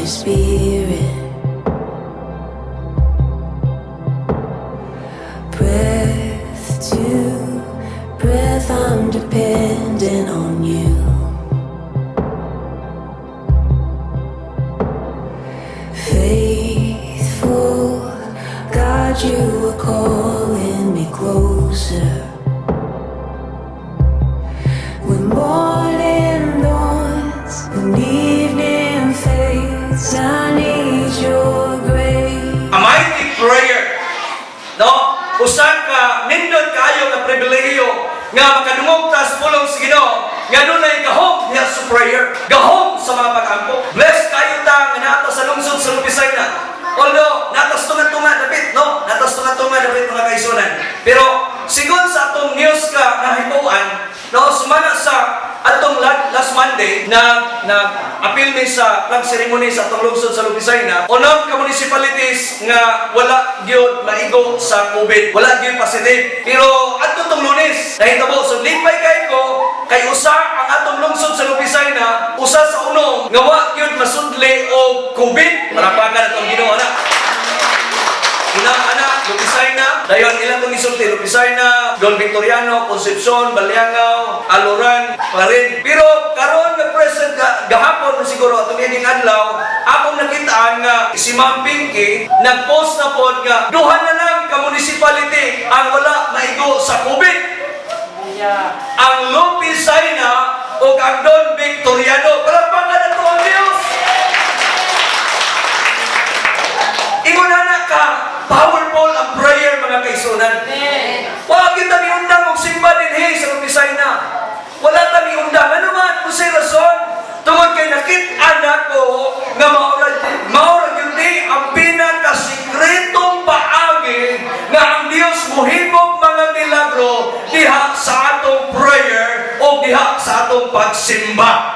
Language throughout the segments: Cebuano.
your spirit. Breath to breath, I'm dependent on you. Faithful God, you are calling me closer. When morning dawns and evening fades, I need your grace. A mighty prayer. No? Usa ka nindot kaayo nga pribilehiyo nga makadungog ta sa pulong sa Ginoo nga dunay gahom diha sa prayer, gahom sa mga pag-ampo. Bless kaayo ta nga naa ta sa lungsod sa Lopisayna. Although naa tas tunga-tunga dapit, no? Naa tas tunga-tunga dapit, mga kaigsuonan. Pero sigon sa atong news ka nahimuan, no, sumana sa atong last Monday na na apil mi sa flag ceremony sa atong lungsod sa Lopisayna, unom ka municipalities nga wala gyud maigo sa COVID, wala gyud positive. Pero adto tong Lunes, nahitabo. So lipay kay ko kay usa ang atong lungsod sa Lopisayna, usa sa unom nga wa gyud masudli og COVID. Palakpakan atong Ginoo na. Una ana, Lopisayna, dayon ilang tong isulti, Lopisayna, Don Victoriano, Concepcion, Baliangao, Aloran, Clarin. Pero karon nga present gahapon na siguro atong ining adlaw, akong nakitaan nga si Ma'am Pinky nag-post na pod nga duha na lang ka municipality ang wala maigo sa COVID. Ang Lopisayna ug ang Don Victoriano. Palakpakan nato ang Dios. Ingon na ka powerful ang prayer, mga kaigsuonan. Wa gyud ta miundang og simba dinhi sa Lopisayna. Wala ta miundang. Ano man kung say rason? Tungod kay nakit-an nako nga maura gyud ni ang pinakasikretong paagi nga ang Dios mohimog mga milagro diha sa atong prayer o diha sa atong pagsimba.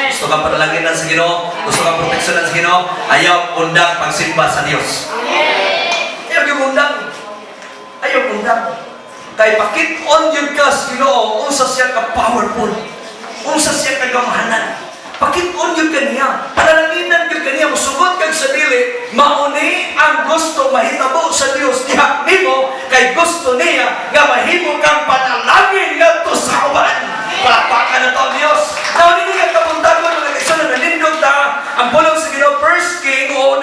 Gusto kang panalanginan sa Ginoo, gusto kang proteksyonan sa Ginoo, ayaw undang pagsimba sa Dios. Ayaw yung undang. Ayaw undang. Kay pakit-on yun ka sa Ginoo, unsa siya ka powerful. Unsa siya ka gamhanan. Pakit-on yun ka niya. Panalanginan yun ka niya. Musugot kag sa dili, mauni ang gusto mahitabo sa Dios diha nimo kay gusto niya nga mahimo kang panalangin ngadto sa uban. Palakpakan na to ang Dios. Now, hindi nga kabuntagon, mga kaigsuonan, nanindog ta ang pulong sa Ginoo, First King o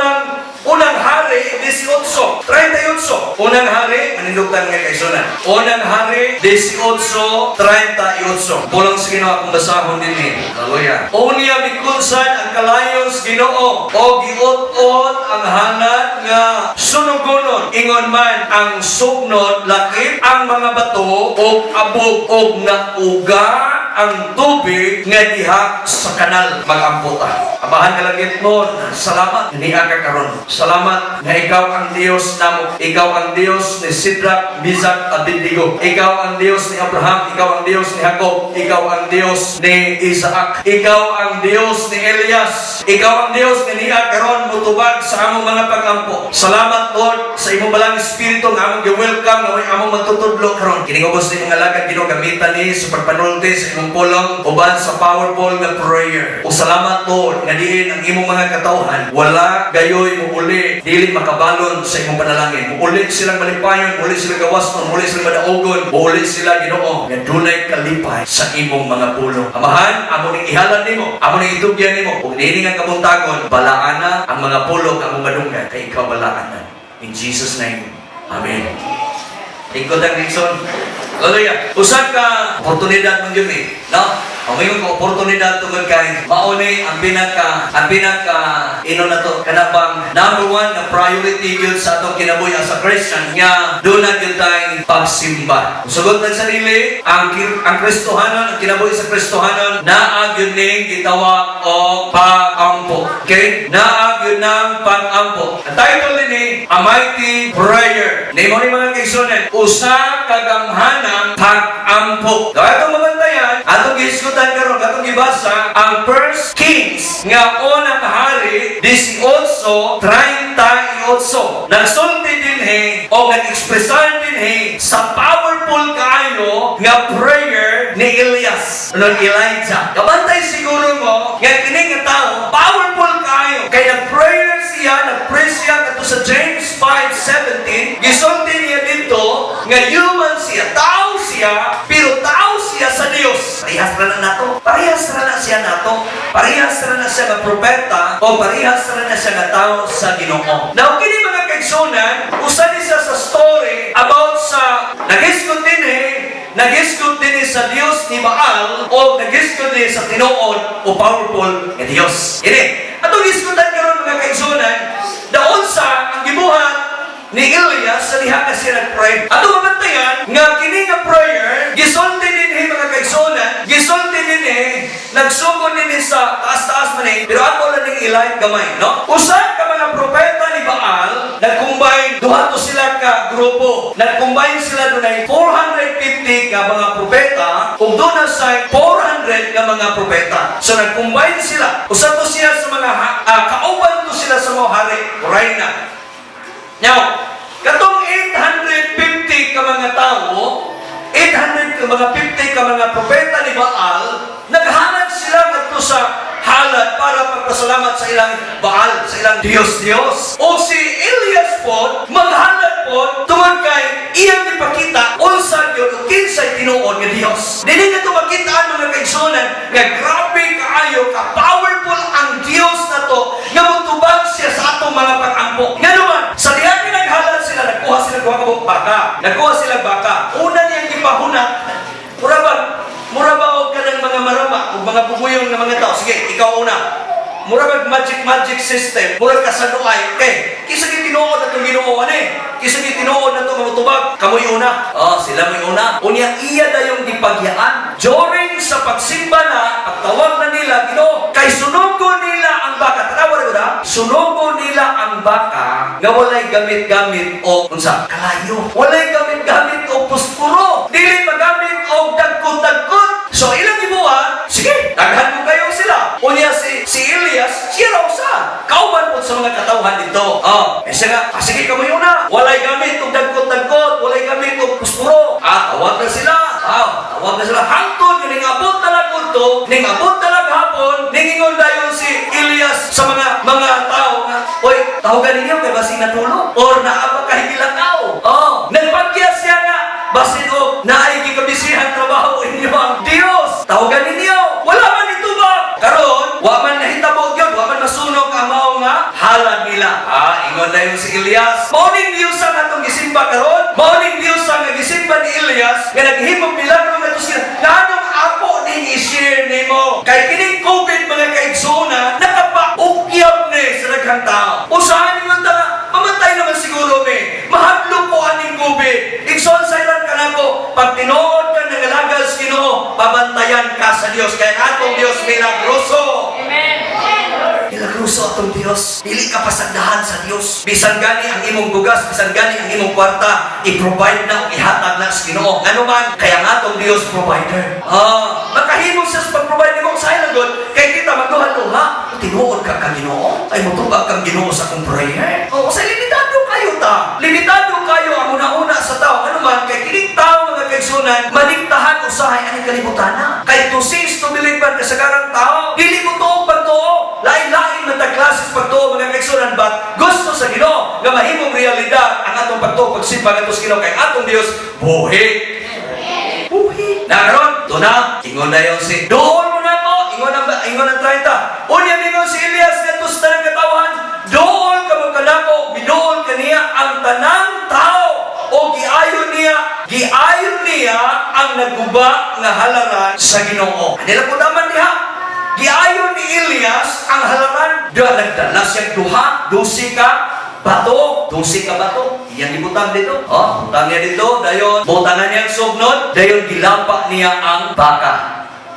unang Hari 18, 38. Unang Hari, manindog ta, mga kaigsuonan. Unang Hari 18, 38. Pulong sa Ginoo akong basahon dinhi. Hallelujah. Unya mikunsad ang kalayo sa Ginoo o giut-ot ang halad nga sunugonon. Ingon man ang sugnod lakip ang mga bato og abog og nauga ang tubig nga diha sa kanal. Magampo ta. Amahan nga langitnon, salamat niya ka karon. Salamat nga ikaw ang Dios namo. Ikaw ang Dios ni Sidrach, Mizak, Abednego. Ikaw ang Dios ni Abraham, ikaw ang Dios ni Jacob, ikaw ang Dios ni Isaac. Ikaw ang Dios ni Elias. Ikaw ang Dios nga niya karon mutubag sa among mga pagampo. Salamat, Lord, sa imong balang espiritu nga among gi-welcome nga may among magtutudlo karon. Kining ubos ni mga alagad, Ginoo, gamitan ni sa pagpanulti sa imong pulong uban sa powerful nga prayer. O salamat, Lord, nga diin ang imong mga katawhan wala gayoy muuli dili makabalon sa imong panalangin. Muuli silang malipayon, muuli silang gawasnon, muuli silang madaogon, muuli sila, Ginoo, nga dunay kalipay sa imong mga pulong. Amahan, amo ning ihalan nimo, amo ning itugyan nimo. Ug niini nga kabuntagon, balaana ang mga pulong among madunggan kay ikaw balaanan. In Jesus' name. Amen. Lingkod ang Nixon. Hallelujah. Usa ka oportunidad man yun eh. No? Ang mayon ko oportunidad tungod kay mauni ang pinaka ino na to kana bang number one na priority yun sa atong kinabuhi as a Christian nga doon na gyud tay pagsimba. Sugot ng sarili, ang Kristohanon, ang kinabuhi sa Kristohanon, naa gyud ning gitawag og pag-ampo. Okay? Naa gyud ng pag-ampo. Ang title nini, A Mighty Prayer. Nimo ni, mga kaigsuonan, usa ka gamhanang pag-ampo. So, atong mabantayan, atong gihisgutan karon, atong gibasa ang First Kings nga Unang Hari 18:38. Nagsulti dinhi o nag-ekspresan dinhi sa powerful kaayo nga prayer ni Elias o ni Elijah. Kabantay siguro mo nga kini nga tao powerful kaayo. Kay nag-prayer siya, nag-pray siya kadto sa James 5:17, gisulti niya dito nga human siya, tao siya, pero tao siya sa Dios. Parehas ra na nato. Parehas ra na siya nato. Parehas ra na siya nga propeta o parehas ra na siya nga tao sa Ginoo. Now kini, mga kaigsunan, usa ni siya sa story about sa nagisgot din sa Dios ni Baal o nagisgot din sa tinuod o powerful nga Dios. Ini, atong gisgutan karon, mga kaigsunan, daon sa ang gibuhat ni Elias sa diha nga siya nag-pray. Ato mabantayan nga kini nga prayer, gisulti dinhi, mga kaigsunan, gisulti dinhi, nagsugod dinhi sa taas-taas man eh, pero ako lang ning i-light gamay, no? Usa ka mga propeta ni Baal, nag-combine, duha to sila ka grupo. Nag-combine sila, dunay 450 ka mga propeta ug doon na sa 400 ka mga propeta. So nag-combine sila. Usa to siya sa mga kauban to sila sa mga hari, reyna. Now, katong 850 ka mga tao, 800 ka mga 50 ka mga propeta ni Baal, naghalad sila ngadto sa halad para pagpasalamat sa ilang Baal, sa ilang Diyos-Diyos. O si Elias po, maghalad po, tungod kay iyang ipakita unsa gyud o kinsay tinuod nga Dios. Dili na ito makitaan, mga kaigsunan, nga grabe kaayo ka powerful ang Dios na to nga mutubag siya sa atong mga pag-ampo. Nga naman, sa diha nga naghalad sila, nagkuha sila duha ka buok baka. Nagkuha sila baka. Una niyang gipahuna, mura ba og kanang mga marama o mga bubuyong nga mga tao. Sige, ikaw una. Mura bag magic magic system, mura ka sa nuay. Kay, kisa gyud tinuod na itong Ginoo ani. Kisa gyud tinuod na ito nga mutubag. Kamoy una. Oh, sila mo'y una. Unya iya dayong gipagyaan. During sa pagsimba na, pagtawag na nila, Ginoo, kay sunugo nila ang baka. Tanawa rin ba? Sunugo nila ang baka nga walay gamit-gamit o unsa? Kalayo. Walay gamit-gamit o puspuro. Dili magamit og dagkot-dagkot. So ilang gibuhat, sige, daghan mo kayo sila. Unya si Elias, siya raw sa. Kauban po sa mga katawhan dito. Oh, eh siya nga, ah, sige kamoy una. Walay gamit og dagkot-dagkot, walay gamit og puspuro. Ah, tawag na sila. Ah, tawag na sila. Hangtod nga ningabot na lang udto, ningabot na lang hapon, ningingon dayon si Elias sa mga tao nga, "Oy, tawagan ninyo kay basin natulog or naa pa kahigilakaw." Oh, nagpagya siya nga basin og naay gikabisihan trabaho inyo ang Dios. Tawagan ninyo. Wala man itubag. Karon, wa man nahitabo gyud, wa man masunog ang mao nga halad nila. Ah, ingon na yung si Elias. Mao ning Dios ang atong gisimba karon. Mao ning Dios ang gisimba ni Elias nga naghimong milagro ngadto siya. Nganong ako ning i-share nimo? Kay kining COVID, mga kaigsoona, nakapaukyab ni sa daghang tao. Usahan ninyo ta nga, mamatay naman siguro mi. Mahadlok ko aning COVID. Igsoon, sayran ka nako, pag tinuod ka nangalagal sa Ginoo, pabantayan ka sa Dios. Kaya ang atong Dios milagroso. Milagroso atong Dios. Dili ka pasagdahan sa Dios. Bisan gani ang imong bugas, bisan gani ang imong kwarta, i-provide na o ihatag na sa Ginoo. Ano man, kaya ang atong Dios provider. Ah, makahimo siya sa pag-provide nimo sa ilang God, kay kita magduha-duha. Tinuod ka ka Ginoo? Ay motubag kang Ginoo sa akong prayer. Oo, sa limitado kayo ta. Limitado kayo ang una-una sa tao. Ano man, kay kining tao, mga kaigsunan, maligtahan usahay aning kalibutan na. Kay to see is to believe man kasagarang tao. Dili mo tuo pagtuo. Lain-lain man ta klases pagtuo, mga kaigsunan, but gusto sa Ginoo nga mahimong realidad ang atong pagtuo, pagsimba ngadto sa Ginoo, kay atong Dios buhi. Buhi. Na karon, to na, ingon na yon si "Doon mo na ko," ingon ang 30. Unya mingon si Elias ngadto sa tanang katawan, "Dool kamo kanako." Midool kaniya ang tanang tao o giayon niya ang naguba nga halaran sa Ginoo. Anila po daman diha. Giayon ni Elias ang halaran. Diha nagdala siya duha, 12 ka bato, 12 ka bato. Iyang gibutang dito. Oh, butang niya dito, dayon butangan niya ang sugnod, dayon gilapa niya ang baka.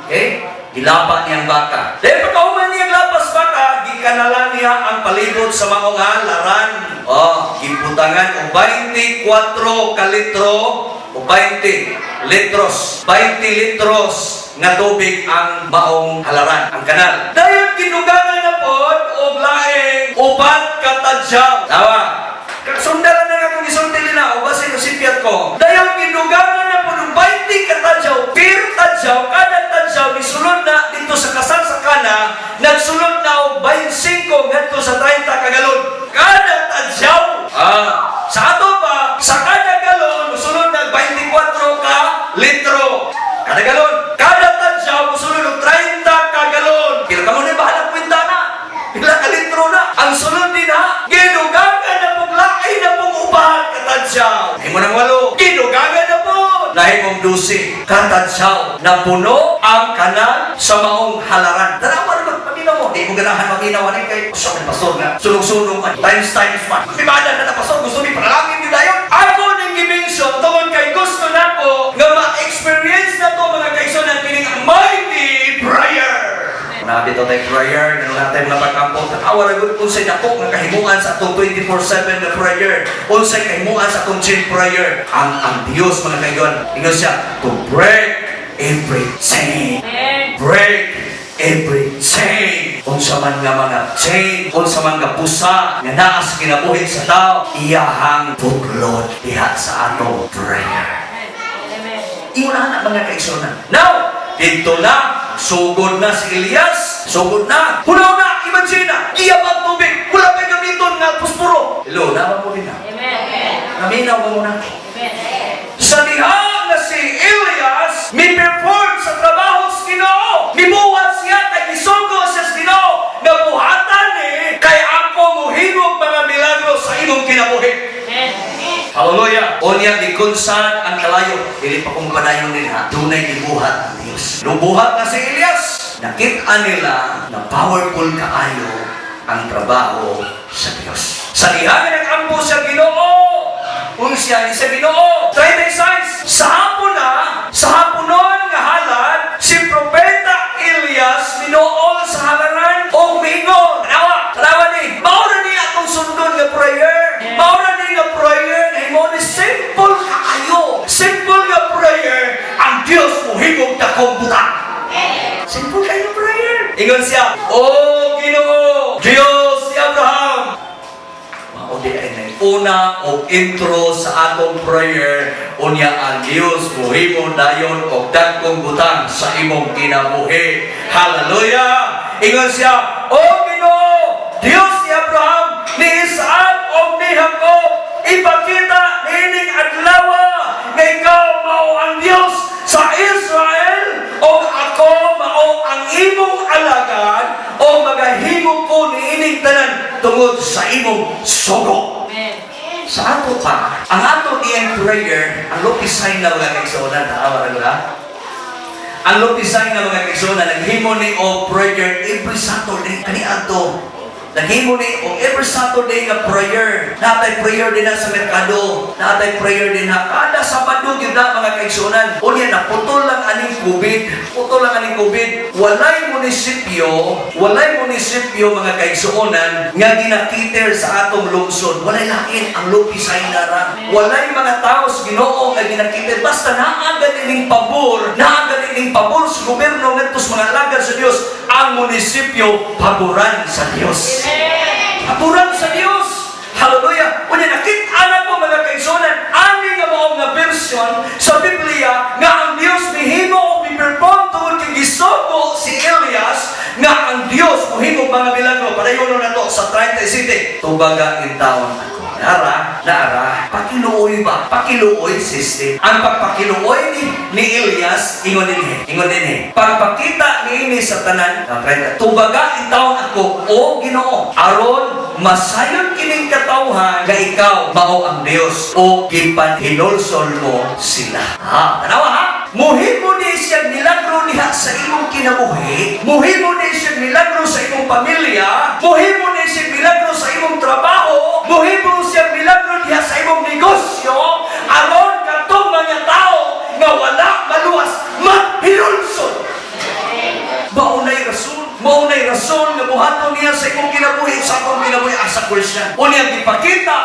Okay? Gilapa niya ang baka. Dayon pagkahuman niya ang lapas baka, gikanalan niya ang palibot sa mga halaran. Oh, gibutangan og 24 ka litro o 20 litros. 20 litros nga tubig ang maong halaran, ang kanal. Dayon gidugangan na pod og laing 4 ka tadyaw. Tawa. Sundalan na nga kung gisulti na o basin o sipyat ko. Dayon gidugangan na pod og 20 ka tadyaw, per tadyaw, kada tadyaw misulod na dito sa kasal sa kana, nagsulod na og 25 ngadto sa litro. Kada galon. Kada tansyaw, musulod og 30 ka galon. Pila ka mo na bahalang kwenta na? Pila ka litro na? Ang sulod din ha, gidugangan na pong lain na pong upat ka tansyaw. Himo ng 8, gidugangan na po. Nahimong 12 katansyaw. Napuno ang kanal sa maong halaran. Tanawa naman, paminaw mo. Di mo ganahan maminaw ani kay usa man pastor nga sunog-sunog man. Times times man. Pimada na na pastor, gusto ni panalangin gyud dayon. Ako ning gi-mention tungod kay gusto nako nga ma-experience na to, mga kaigsuonan, kining mighty prayer. Nabi to tayo prayer, ganun natin mga pagkampo. Tanawa ra gud unsay dako nga kahimuan sa atong 24/7 na prayer. Unsay kahimuan sa atong chain prayer. Ang Dios, mga kaigon, ingon siya to break every chain. Break every chain. Unsa man nga mga chain, unsa man nga pusa nga naa sa kinabuhi sa tao, iyahang putlon diha sa atong prayer. Ingon na mga kaigsuonan. Now, dito na, sugod na si Elias. Sugod na. Puno na, imagine na. Iya ang tubig. Wala pa'y gamiton nga puspuro. Hello, naman mo din na. Naminaw mo muna. Sa diha nga si Elias mi-perform sa trabaho sa Ginoo. Mibuhat siya kay gisugo siya sa Ginoo nga buhatan ni kay ako mohimog mga milagro sa imong kinabuhi. Hallelujah. Unya gikunsad ang kalayo. Dili pa kung padayon din ha. Dunay gibuhat ang Dios. Nubuhat na si Elias. Nakita nila na powerful kaayo ang trabaho sa Dios. Sa diha nga nag-ampo sa Ginoo, unsya ni sa Ginoo. 36. Sa hapon na, sa haponon nga halad, si Propeta Elias minuol sa halaran og miingon. Tanawa, tanawa ni. Mao ra ni atong sundon nga prayer. Mao ra ni nga prayer na himo ni simple kaayo. Simple nga prayer, ang Dios mohimog dakong butang. Simple kayo prayer. Ingon siya, "O Ginoo, Dios ni Abraham." Mao di ay una og intro sa atong prayer, unya ang Dios mohimo dayon og dagkong butang sa imong kinabuhi. Hallelujah! Ingon siya, "O Ginoo, Dios ni Abraham, ni Isaac ug ni Jacob, ipakita niining adlaw nga ikaw mao ang Dios sa Israel ug ako mao ang imong alagad o magahimo ko niining tanan tungod sa imong sugo." Sa ato pa, ang ato diyang prayer, ang lupisay na mga kaigsuonan, taawa na ha? Ang lupisay na mga kaigsuonan, naghimo ni og prayer every Saturday, kani adto. Naghimo ni og every Saturday nga prayer. Natay prayer din na sa merkado. Natay prayer din na kada Sabado gyud na, mga kaigsuonan. Unya naputol lang aning COVID. Putol lang aning COVID. Walay munisipyo, mga kaigsuonan, nga gina-cater sa atong lungsod. Walay lain ang lupisay na ra. Walay mga tao sa Ginoo nga gina-cater basta naa ganining pabor, naa ganining pabor sa gobyerno ngadto sa mga alagad sa Dios, ang munisipyo paboran sa Dios. Paboran sa Dios. Hallelujah! Unya nakita na ko, mga kaigsuonan, ani nga mao nga version sa Biblia nga ang Dios mihimo o mi-perform tungod kay gisugo si Elias nga ang Dios mohimo mga milagro. Padayon na to sa 37. Tubaga intawon ako. Nara, nara, pakiluoy ba? Pakiluoy system. Ang pagpakiluoy ni Elias, ingon din ingon din. Pagpakita niini sa tanan, ang 30, "Tubaga intawon ako, o Ginoo, aron masayon kining katawhan nga ikaw mao ang Dios o gipanhinulsol mo sila." Ha, tanawa ha? Muhimo ni siya milagro diha sa imong kinabuhi, muhimo ni siya milagro sa imong pamilya, muhimo ni siya milagro sa imong trabaho, muhimo siya milagro diha sa imong negosyo, aron katong mga tao nga wala maluwas maghinulsol. Maunay rason, maunay rason nga buhaton niya sa imong kinabuhi, sa akong kinabuhi as a Christian. Unya gipakita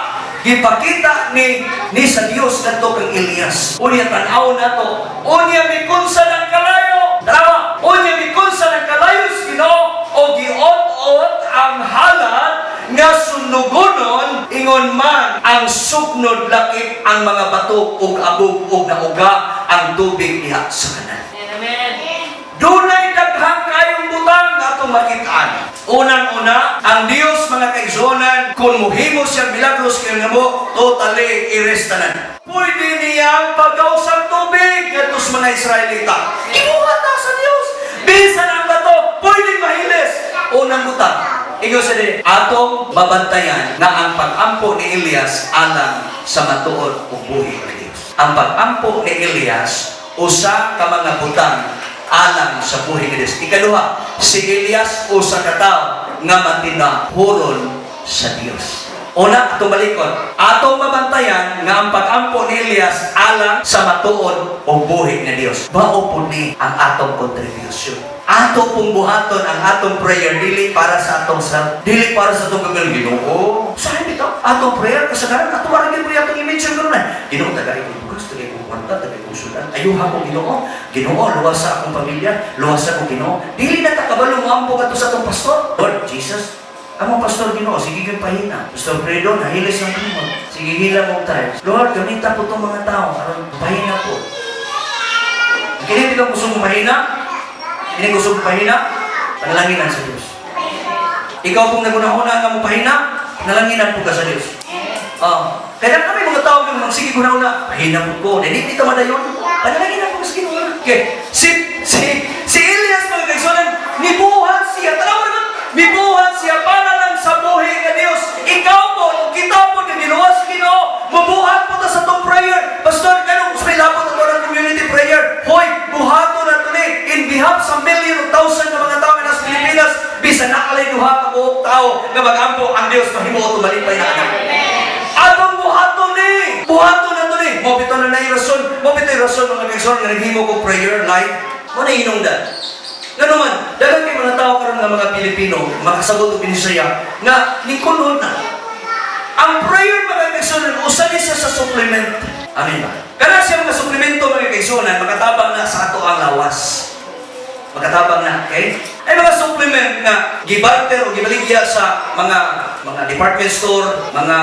ni sa Dios kadto kang Elias. Unya tan-aw nato. Unya mikunsa ng kalayo. Tama. Unya mikunsa ng kalayo sa Ginoo o giot-ot ang halad nga sunugonon, ingon man ang sugnod lakip ang mga bato ug abog ug nauga ang tubig diha sa kanal. Dunay daghang kayong butang nga atong makitaan. Unang-una, ang Dios, mga kaigsuonan, kung muhimo siya milagros kay mo, totally erase tanan. Pwede niyang pagaw sa tubig ngadto sa mga Israelita. Gibuhat na sa Dios. Bisan ang bato, pwedeng mahilis. Unang butang, ingon sa din, atong mabantayan na ang pag-ampo ni Elias alang sa matuod ug buhi ng Dios. Ang pag-ampo ni Elias usa ka mga butang alang sa buhi ni Dios. Ikaduha, si Elias usa ka tawo nga matinahuron sa Dios. Una, tumalikod. Atong mabantayan nga ang pag-ampo ni Elias alang sa matuod o buhi ni Dios. Mao po ni ang atong contribution. Ato pong buhaton ang atong prayer dili para sa atong self, dili para sa atong gagal Ginoo. Sa bitaw atong prayer kasagaran ato ra gyud atong i-mention karon na. Ginoo, tagay ko bugas, tagay ko kwarta, tagay ko sudan. Ayuha ko, Ginoo. Ginoo, luwas sa akong pamilya, luwas sa akong Ginoo. Dili na ta kabalo moampo kadto sa atong pastor. Lord Jesus, amo pastor, Ginoo, sige gyud pahina. Pastor Fredo, nahilis ang kamot. Sige hila mo tayo. Lord, gamita po itong mga tao aron pahina po. Kini bitaw gusto mong mahina? Kini gusto mong pahina? Panalanginan sa Diyos. Ikaw pong nagunahuna nga mo pahina, panalanginan po ka sa Diyos. Oh, kaya kami mga tao nga magsige gunahuna, pahina po ko, dili dito madayon. Panalanginan po ka sa Ginoo. Okay, si Elias, mga kaigsuonan, nibuhat siya. Tanaw naman, mibuhat siya para lang sa buhi nga Dios. Ikaw po, kita po, nga giluwas sa Ginoo, mubuhat po ta sa atong prayer. Pastor, kanong sa may labot ato ng community prayer? Hoy, buhaton na to ni in behalf sa million o thousand nga mga tao nga nasa Pilipinas, bisan naa lay duha ka buok tao nga mag-ampo, ang Dios mahimo malipay na anak. Atong buhaton ni! Buhaton na to ni! Mao bitaw na naay rason, mao bitaw rason, mga kaigsoon, nga naghimo ko prayer live. Mo na hinungdan. Nga naman, daghan kay mga tao karon nga mga Pilipino, makasabot og Binisaya, nga nikunhon na. Ang prayer, mga kaigsuonan, usa ni siya sa supplement. Amen ba? Kana siya mga suplemento, mga kaigsuonan, makatabang na sa ato ang lawas. Makatabang na, okay? Ay mga supplement nga gibarter o gibaligya sa mga department store, mga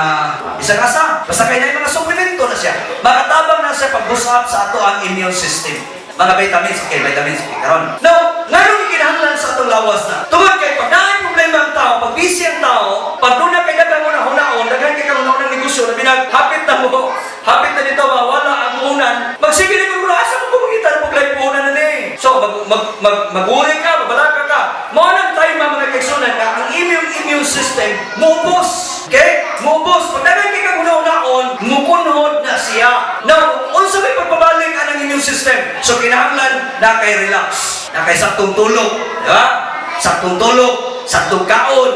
bisag asa. Basta kay na mga suplemento na siya. Makatabang na siya pag-boost up sa ato ang immune system. Mga vitamins, okay, vitamins, okay, karon. Now, nganong kinahanglan sa atong lawas na? Tungod kay pag naay problema ang tao, pag busy ang tao, pag doon na kay daghang una-hunaon, daghan kay karon ng negosyo, labi na hapit na mo, hapit na dito mawala ang puhunan, magsige na kung asa mo kumangita ng puglay puhunan na ni. So, mag, mag, mag, mag-worry ka, mabalaka ka. Mao nang time, mga kaigsuonan, nga ang immune immune system, muubos. Okay? Muubos. Pag daghan kay kag hunahunaon, mukunhod na siya. Now, unsa may pagpabalik ang immune system? So, kinahanglan na kay relax. Na kay saktong tulog. Di ba? Saktong tulog, saktong kaon.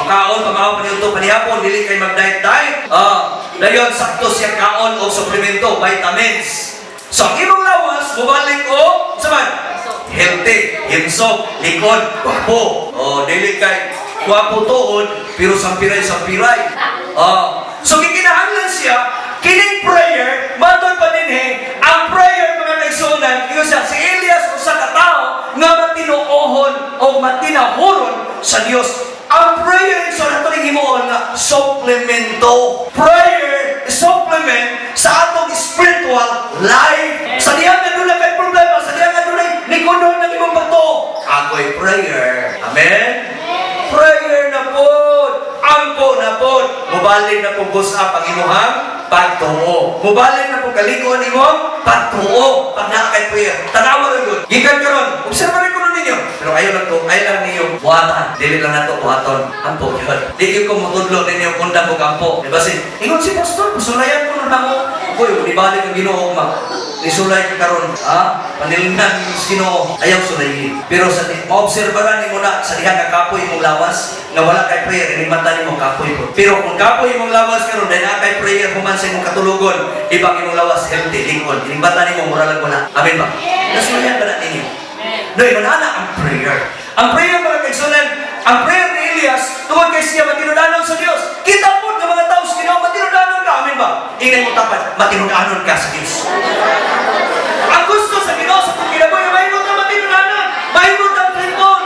Mukaon, pamahaw pa nito panihapon, dili kay mag-diet-diet. Ah, dayon sakto siya kaon o suplemento, vitamins. So, ang imong lawas, mubalik o, sa man? Healthy, himsog, likod, gwapo. Oh, dili kay gwapo tuod, pero sampiray-sampiray. Oh, so gikinahanglan siya, kining prayer, matod pa dinhi, ang prayer, mga kaigsuonan, ingon siya, si Elias usa ka tawo nga matinuohon o matinahuron sa Dios. Ang prayer so nato ning himuon nga suplemento. Prayer is supplement sa atong spiritual life. Sa diha nga duna kay problema, sa diha nga dunay nikunhod ng imong pagtuo, ako'y prayer. Amen? Prayer na pod. Ampo na pod. Mubalik na po boost up ang imuhang pagtuo. Mubalik na po kalig-on imong pagtuo. Pag naa kay prayer. Tanawa rin gud. Gikan karon, obserba rin ko ninyo. Pero ayaw lang to, ayaw lang ninyo buhatan. Dili lang nato buhaton. Ampo yun. Di ko mutudlo ninyo kunda mo kampo. Di ba si, ingon si pastor, pasulayan ko na mo. Uy, di balik ang Ginoo ma. Nisulay ka karon, ha? Panilingnan sa Ginoo, ayaw sulayin. Pero sa maobserbaran nimo na sa diha nga kapoy imong lawas, nga wala kay prayer, ining mata nimo kapoy po. Pero kung kapoy imong lawas karon dahil naa kay prayer human sa imong katulugon, ibang imong lawas healthy, lingon. Ining mata nimo mura lang wala. Amen ba? Nasulayan ba na ninyo? No, ingon ana ang prayer. Ang prayer, mga kaigsuonan, ang prayer ni Elias, tungod kay siya matinudanon sa Dios. Kita po ng mga tao sa Ginoo, matinudanon ka. Amen ba? Ingnan mo tapat, matinudanon ka sa Dios. Ang gusto sa Ginoo sa atong kinabuhi, mahimo ka matinudanon, mahimo ka faithful.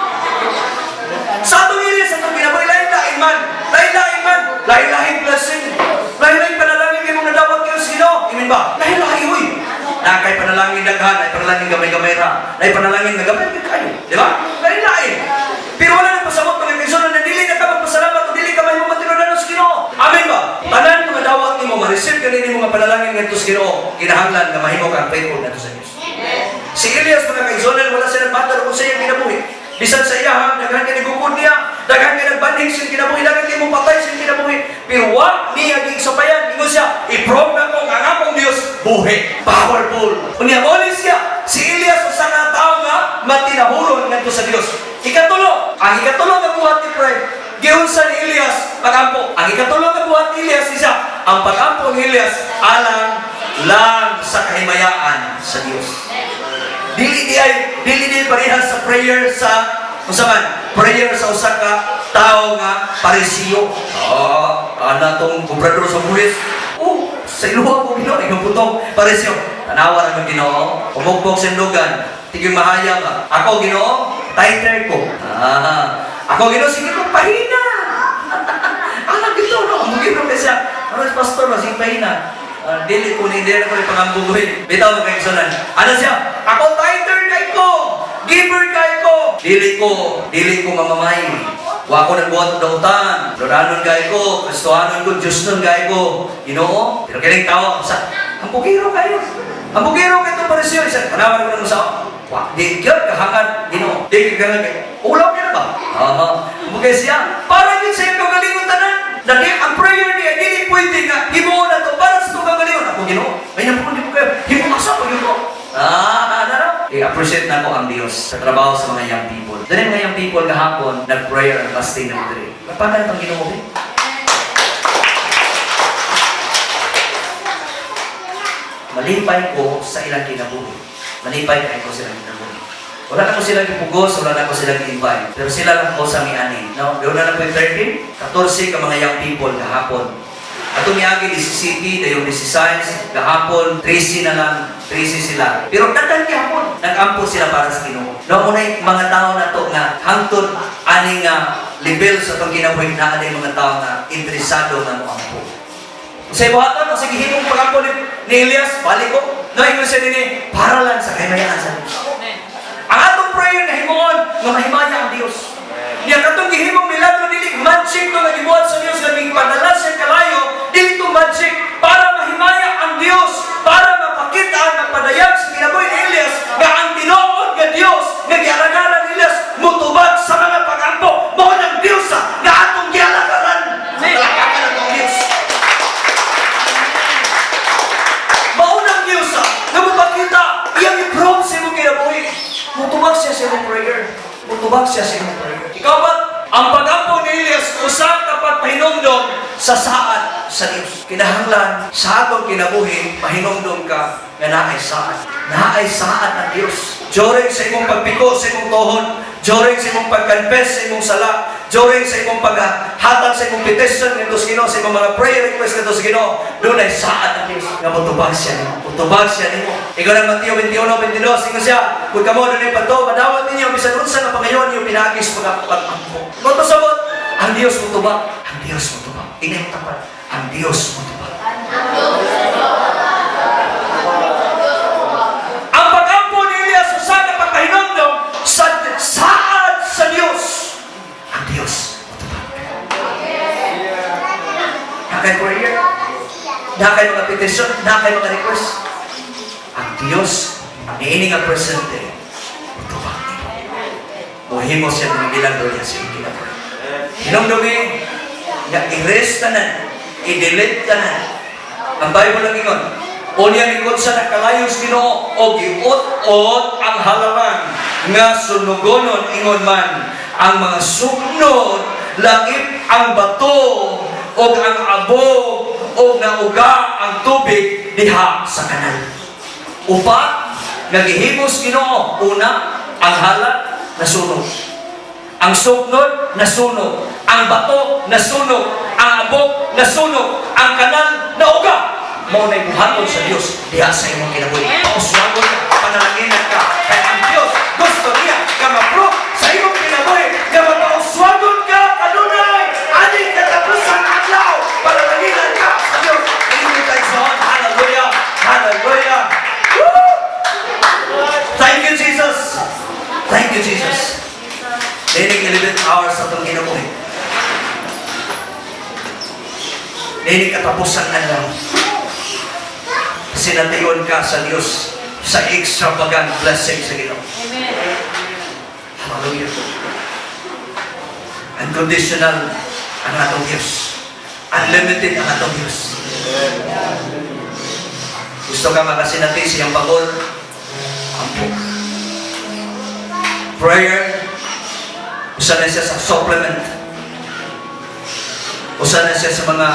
Sa atong iri, sa atong kinabuhi, lain-lain man, lain-lain man, lain-lain blessing, lain-lain panalangin kay mong nadawat kayo sa Ginoo. Amen ba? Lain-lain, uy. Na kay panalangin daghan, ay panalangin gamay-gamay ra. Ay panalangin nga gamay gid kayo. Di ba? Lain-lain. Pero wala nang pasabot, mga kaigsuonan, na dili na ka magpasalamat o dili ka mahimo matinudanon sa Ginoo. Amen ba? Tanan mga dawat nimo, ma-receive ka nimo nga panalangin ngadto sa Ginoo, kinahanglan nga mahimo kang faithful ngadto sa Dios. Si Elias, mga kaigsuonan, wala siya nagmatter kung sa iyang kinabuhi. Bisan sa iya, daghan kay nagukod niya, daghan kay nagbanhig sa iyang kinabuhi, daghan kay mopatay sa iyang kinabuhi. Pero wa niya gisapayan. Ingon siya, "I-prove nako nga ang akong Dios buhi." Powerful. Unya mao siya, si Elias usa ka tawo nga matinahuron ngadto sa Dios. Ikatulo, ang ikatulo nga buhat ni Pray, giunsa ni Elias pagampo. Ang ikatulo nga buhat ni Elias isa, ang pagampo ni Elias alang lang sa kahimayaan sa Dios. Dili di parehas sa prayer sa unsa man, prayer sa usa ka tawo nga Parisiyo. Ah, ana tong kobrador sa buwis. Oh, sa iluwa ko, Ginoo, ikaw putong Parisiyo. Tanawa ra man, Ginoo, pumugpog sa lugan, tiging mahaya ka. Ako, Ginoo, tither ko. Ah, ako, Ginoo, sige ko pahina. Alam gito no, ang Ginoo kasi ano si pastor no, sige pahina. Ah, dili ko ni dili ko ni pangambugoy. Bitaw, mga kaigsuonan. Ano siya? Ako, tither kay ko. Giver kay ko. Dili ko mamamay. Wa ko nagbuhat og dautan. Loranon kay ko, Kristohanon ko, Diyos nun kay ko. Ginoo, pero kining tao sa hampugiro kayo. Hampugiro kay itong Parisiyo. Isa, tanawan ko nang sa wa, di gyud kahangad, Ginoo. Di gyud kahangad. Ulaw niya na ba? Aha. Hampugay siya. Para gyud sa iyang kaugalingon tanan. Dali ang prayer niya dili pwede nga himuon na to para sa itong kaugalingon. Ako, Ginoo, ay napo di ko kayo. Himo asa pa gyud ko. Ah, ano no? I-appreciate na ko ang Dios sa trabaho sa mga young people. Dali mga young people gahapon, nag-prayer and fasting na diri. Mapagan pang Ginoo eh. Malipay ko sa ilang kinabuhi. Malipay kay ko sa ilang kinabuhi. Wala na ko silang ipugos, wala na ko silang i-invite. Pero sila lang ko sa miani. No? Doon na lang po yung 13, 14 ka mga young people gahapon. Atong miagi 17, dayon 16, gahapon, 13 na lang, 13 sila. Pero daghan gihapon, nag-ampo sila para sa Ginoo. No, unay mga tao na to nga hangtod ani nga level sa atong kinabuhi na ani mga tao nga interesado nga moampo. Sa ibuhaton, o sige himong pagampo ni Elias, balik ko. No, ingon siya nini, para lang sa kahimayaan sa Diyos. Ang atong prayer na himuon, nga mahimaya ang Dios. Niya katong gihimong milagro, dili magic to nga gibuhat sa Dios nga gipadala siya kalayo, dili to magic para mahimaya ang Dios, para mapakita ang mapadayag sa kinabuhi ni Elias nga ang tinuod nga Dios nga gialagaran ni Elias mutubag sa mga pagampo. Mao nang Dios nga atong gialagaran. Talakakan atong Dios. Mao nang Dios nga mapakita iyang i-prove sa imong kinabuhi. Mutubag siya sa imong prayer. Mutubag siya sa imong prayer. Ikaw ba? Ang pag-ampo ni Elias usa ka pagpahinumdom sa saad sa Dios. Kinahanglan sa atong kinabuhi mahinumdom ka nga naay saad. Naay saad ang Dios. During sa imong pagpiko sa imong tuhod, during sa imong pag-confess sa imong sala, during sa imong paghatag sa imong petition ngadto sa Ginoo, sa imong mga prayer request ngadto sa Ginoo, dunay saad ang Dios nga motubag siya nimo. Motubag siya nimo. Ikaw ng Mateo 21:22, ingon siya, "Kung kamo dunay pagtuo, madawat ninyo bisan unsa nga pangayoon ninyo pinaagi sa pag-ampo." Mo sabot, ang Dios motubag, ang Dios motubag. Ingay mo tapat, ang Dios motubag. Ang pag-ampo ni Elias usa ka pagpahinumdom sa saad sa Dios. Ang Dios motubag. Naa kay prayer, naa kay mga petition, naa kay mga request. Ang Dios niini nga presente motubag nimo. Mohimo siya ng milagro niya sa iyong kinabuhi. Hinumdumi nga i-rest tanan, i-delete tanan. Ang Bible lang ingon, "Unya likod sa nakalayos Ginoo o giut-ot ang halaran nga sunugonon, ingon man ang mga sugnod, langip ang bato og ang abog og nauga ang tubig diha sa kanal." Upat nga gihimos Ginoo: una, ang halat nasunog. Ang sugnod nasunog, ang bato nasunog, ang abog nasunog, ang kanal nauga. Mao na'y buhaton sa Dios diha sa imong kinabuhi. Pauswagon ka, panalanginan ka. Kay ang Dios gusto niya nga ma-prove sa imong kinabuhi nga mapauswagon ka kanunay ani katapusan adlaw. Panalanginan ka sa Dios. Ingon tayo sa Hallelujah! Hallelujah! Woo! Thank you, Jesus! Thank you, Jesus! Niining 11 hours sa atong kinabuhi. Niining katapusan adlaw. Sinatiyon ka sa Dios. sa extravagant blessing sa Ginoo. Hallelujah. Unconditional ang atong Diyos. Unlimited ang atong Diyos. Gusto ka makasinati sa iyang pabor? Ampo. Prayer, usa na siya sa supplement. Usa na siya sa mga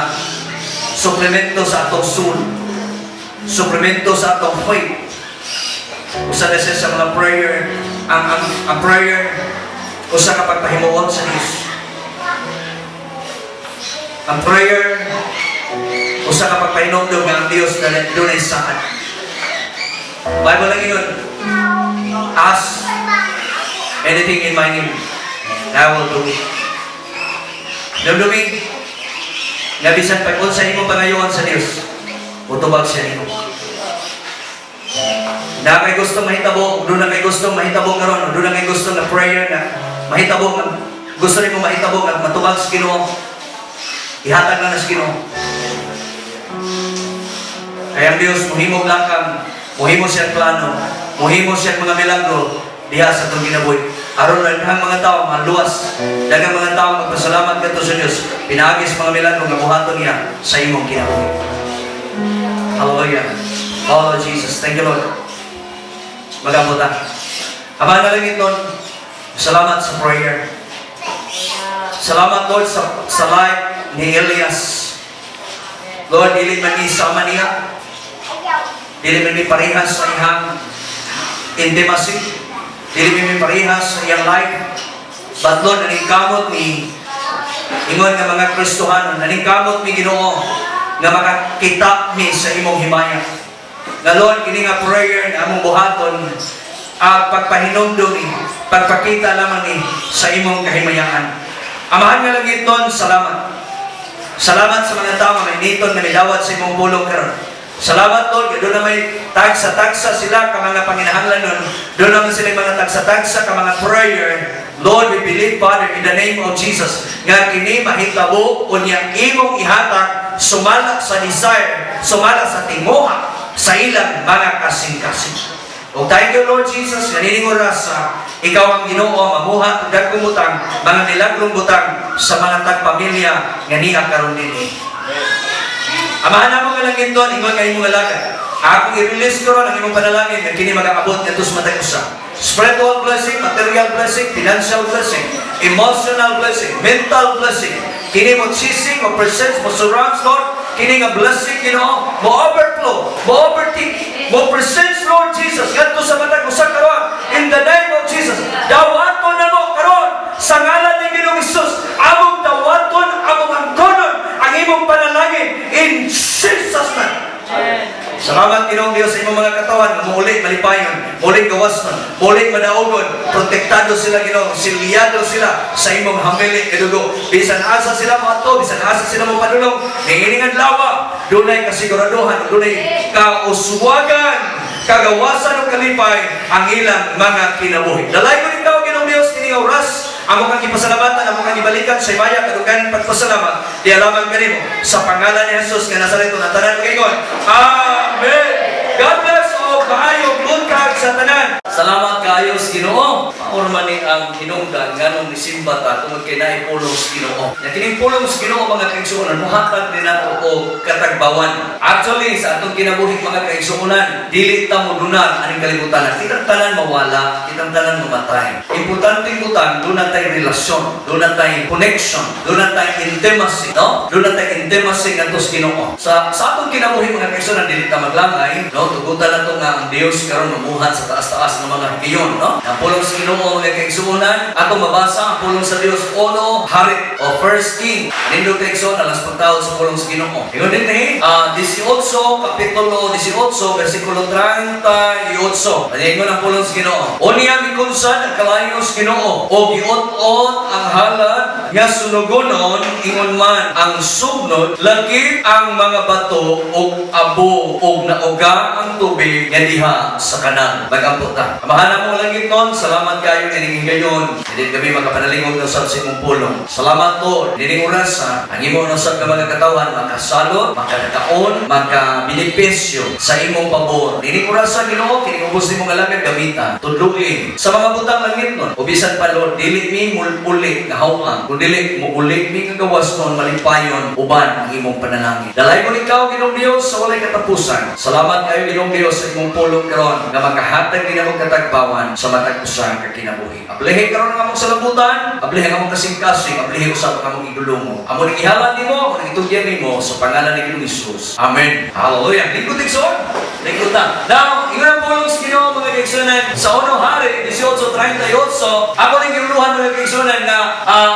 suplemento sa atong soul. Suplemento sa atong faith. Usa na siya sa mga prayer. Ang prayer, usa ka pagpahimuot sa Diyos. Ang prayer, usa ka pagpahinumdum nga ang Diyos na dunay saad. Bible lang yun. "Ask anything in my name, and I will do it." Dumdumi, nga bisan pag unsa imong pangayoon sa Dios, mutubag siya nimo. Na kay gusto mahitabo, doon na kay gusto mahitabo karon, doon na kay gusto nga prayer na mahitabo nga gusto nimo mahitabo nga matubag sa Ginoo. Ihatag na sa Ginoo. Kaya ang Dios mohimog lakang, mohimo siyang plano, mohimo siyang mga milagro diha sa atong kinabuhi. Aron daghang mga tao maluwas, daghang mga tao magpasalamat kadto sa Dios pinaagi sa mga milagro nga buhaton niya sa imong kinabuhi. Hallelujah. Oh Jesus, thank you, Lord. Mag-ampo ta. Ama nga langitnon, salamat sa prayer. Salamat, Lord, sa life ni Elias. Lord, dili man ni sama niya. Dili man mi parehas sa iyang intimacy. Dili man mi parehas sa iyang life. But Lord, naningkamot mi ingon nga mga Kristohanon, naningkamot mi, Ginoo, nga makakita mi sa imong himaya. Nga Lord, kini nga prayer nga among buhaton, ang pagpahinumdum ni, pagpakita lamang ni sa imong kahimayaan. Amahan nga langitnon, salamat. Salamat sa mga tao nga may niton nga midawat sa imong pulong karon. Salamat, Lord, kay doon na may tagsa-tagsa sila ka mga panginahanglanon. Doon naman sila mga tagsa-tagsa ka mga prayer. Lord, we believe, Father, in the name of Jesus, nga kini mahitabo unya imong ihatag sumala sa desire, sumala sa tinguha sa ilang mga kasing-kasing. O thank you, Lord Jesus, nga nining orasa, ikaw ang Ginoo mamuhat og dagkong butang, mga milagrong butang sa mga tagpamilya nga niya karon dinhi. Amahan namo nga langitnon, ingon nga imong alagad. Akong i-release karon ang imong panalangin nga kini magaabot ngadto sa matag usa. Spiritual blessing, material blessing, financial blessing, emotional blessing, mental blessing. Kini mo chasing, mo presence, mo surrounds, Lord. Kini nga blessing, Ginoo, mo overflow, mo overtake, mo presence, Lord Jesus, ngadto sa matag usa karon. In the name of Jesus, dawaton na mo karon sa ngalan ni Ginoong Hesus. Among dawaton, among angkonon ang imong panalangin in Jesus' name. Salamat, Ginoong Diyos, sa imong mga katawan nga muuli malipayon, muuli gawasnon, muuli madaugon, protektado sila, Ginoo, silyado sila sa imong hamili nga dugo. Bisan asa sila moadto, bisan asa sila mo padulong, niining adlaw, dunay kasiguraduhan, dunay kauswagan, kagawasan ug kalipay ang ilang mga kinabuhi. Dalay ko ikaw, Ginoong Diyos, kini nga oras, amo kang gipasalamatan, amo kang gibalikan sa himaya, kaduganan pagpasalamat, di lamang kanimo sa pangalan ni Jesus nga Nazaret na tanan magaingon. Amen. God bless all, maayong buntag sa tanan. Salamat kaayo sa Ginoo. Maor man ni ang hinungdan nganong nisimba ta tungod kay naay pulong sa Ginoo. Nya kining pulong sa Ginoo, mga kaigsuonan, muhatag din nato og katagbawan. Actually, sa atong kinabuhi, mga kaigsuonan, dili ta modunar aning kalibutan. Kitang tanan mawala, kitang tanan mamatay. Importante butang doon tay relasyon, doon tay connection, doon tay intimacy, no? Doon tay intimacy ngadto sa Ginoo. Sa atong kinabuhi, mga kaigsuonan, dili ta maglangay, no? Tugutan nato nga ang Dios karon mamuhat sa taas-taas ng mga higayon, no? Ang pulong sa Ginoo, mga kaigsuonan, atong mabasa ang pulong sa Dios, Uno Hari o First King. Nindot kaigsuonan alas pagtawad sa pulong sa Ginoo. Ingon din eh, 18 kapitulo 18 versikulo 38. Ingon ang pulong sa Ginoo. "Unya mikunsad ang kalayo sa Ginoo o giut-ot ang halad nga sunugonon ingon man ang sugnod lakip ang mga bato ug abo ug nauga ang tubig nga diha sa kanal." Magampo ta. Amahan mo langitnon, salamat kayo kining higayon. Hindi kami makapanalingog na usab sa imong pulong. Salamat, Lord. Nining oras, ang imo na usab nga mga katawan makasalot, makakaon, makabenepisyo sa imong pabor. Nining oras, Ginoo, kining ubos nimong alagad gamita. Tudluin sa mga butang langitnon. O bisan pa, Lord, dili mi mululi nga hawang, kun dili muuli mi nga gawas nun malipayon uban ang imong panalangin. Dalaygon ikaw, Ginoong Dios, sa walay katapusan. Salamat kayo, Ginoong Dios, sa imong pulong karon nga makahatag din among katagbawan sa matag usa ka kinabuhi. Ablihi karon ang among salabutan, ablihi ang among kasing-kasing, ablihi usab ang among igdulungo. Amo ning ihalad nimo, amo ning itugyan nimo sa pangalan ni Ginoong Hesus. Amen. Hallelujah. Lingkod, igsoon. Lingkod na. Now, ingon ang pulong sa Ginoo, mga kaigsunan, sa Uno Hari 18:38, ako ning giuluhan, mga kaigsunan, nga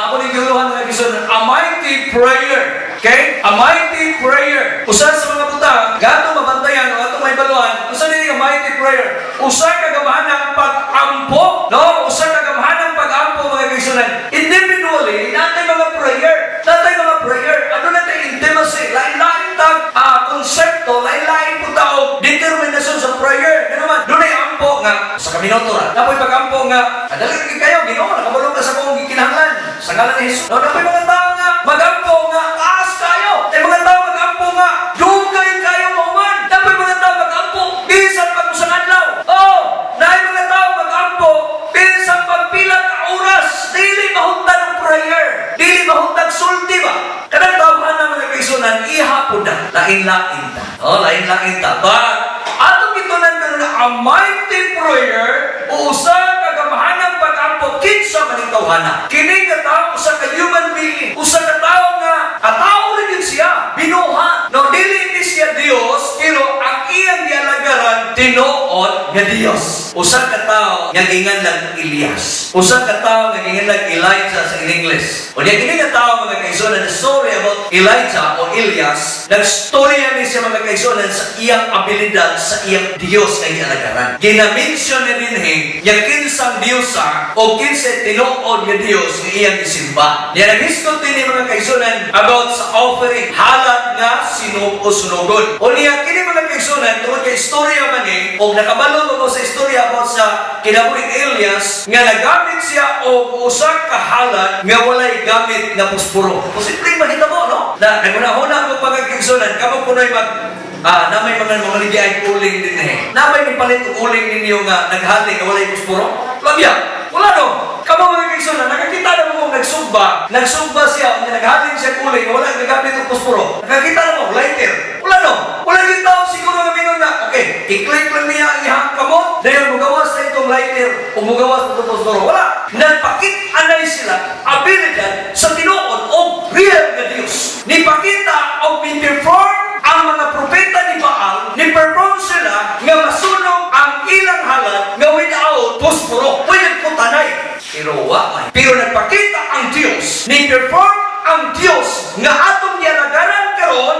ako ning giuluhan, mga kaigsunan, a mighty prayer. Okay? A mighty prayer. Usa sa mga butang nga atong mabantayan o atong mahibaluan, usa nini nga mighty prayer. Usa ka gamhanang pag-ampo, no? Usa ka gamhanang pag-ampo, mga kaigsunan. Individually, naa tay mga prayer. Naa tay mga prayer. Aduna tay intimacy, lain-lain tag konsepto, lain-lain po tao determinasyon sa prayer. Gano man, dunay ampo nga sa kaminuto ra. Naa poy pag-ampo nga, "Adali ra kayo, Ginoo, nakabalo ka sa akong gikinahanglan. Sa ngalan ni Jesus." No, naa poy mga tao nga magampo nga taas kayo. Ay mga tao magampo nga dugay kayo mahuman. Naa poy mga tao magampo bisan pag usang adlaw. Oh, naay mga tao magampo bisan pag pila ka oras, dili mahuntan ang prayer. Dili mahuntag sulti ba? Kanang tawhan na, mga kaigsunan, iha po na. Lain-lain ta. Oh, lain-lain ta. But atong gitunan karon na a mighty prayer o usa ka gamhanang pag-ampo, kinsa man ning tawhana. Kini nga tao, usa ka human being, usa ka tawo nga katao rin yun siya, binuhat. No, dili ni siya Dios, pero ang iyang gialagaran tinuod nga Dios. Usa ka tawo nga ginganlan Elias. Usa ka tawo nga ginganlan Elijah sa in English. O niya kini nga tawo, mga kaigsunan, the story about Elijah o Elias, nagstorya ni siya, mga kaigsunan, sa iyang abilidad sa iyang Dios nga gialagaran. Gina-mention ni dinhi nga kinsang Diyosa o kinsa tinuod nga Dios nga iyang gisimba. Niya naghisgot din ni, mga kaigsunan, about sa offering, halad nga sinog o sunugon. O niya kini, mga kaigsunan, tungod kay istorya man ni o nakabalo mo sa istorya about sa kinabuhi ni Elias nga nagamit siya og usa ka halad nga walay gamit nga posporo. Posibleng mahitabo, no? Na nagunahuna mo, mga kaigsunan, kamo kunoy mag na may mga mga ay uling din eh. Na may mipalit og uling ninyo nga naghaling nga walay posporo? Labya. Wala, no. Kamo, mga kaigsunan, nakakita na mo kung nagsugba, nagsugba siya, nga naghaling siya uling, wala gagamit og posporo. Nakakita na mo, lighter. Wala, no. Wala yung tao siguro nga mingon na, "Okay, i-click lang niya ang iyang kamot, dayon mugawas na itong lighter o mugawas na itong posporo." Wala. Nagpakit-anay sila abilidad sa tinuod o real nga Dios. Nipakita o perform ang mga propeta ni Baal, ni-perform sila nga masunog ang ilang halad nga without posporo. Pwede ko tanay. Pero wa may. Pero nagpakita ang Dios, ni-perform ang Dios nga atong gialagaran karon,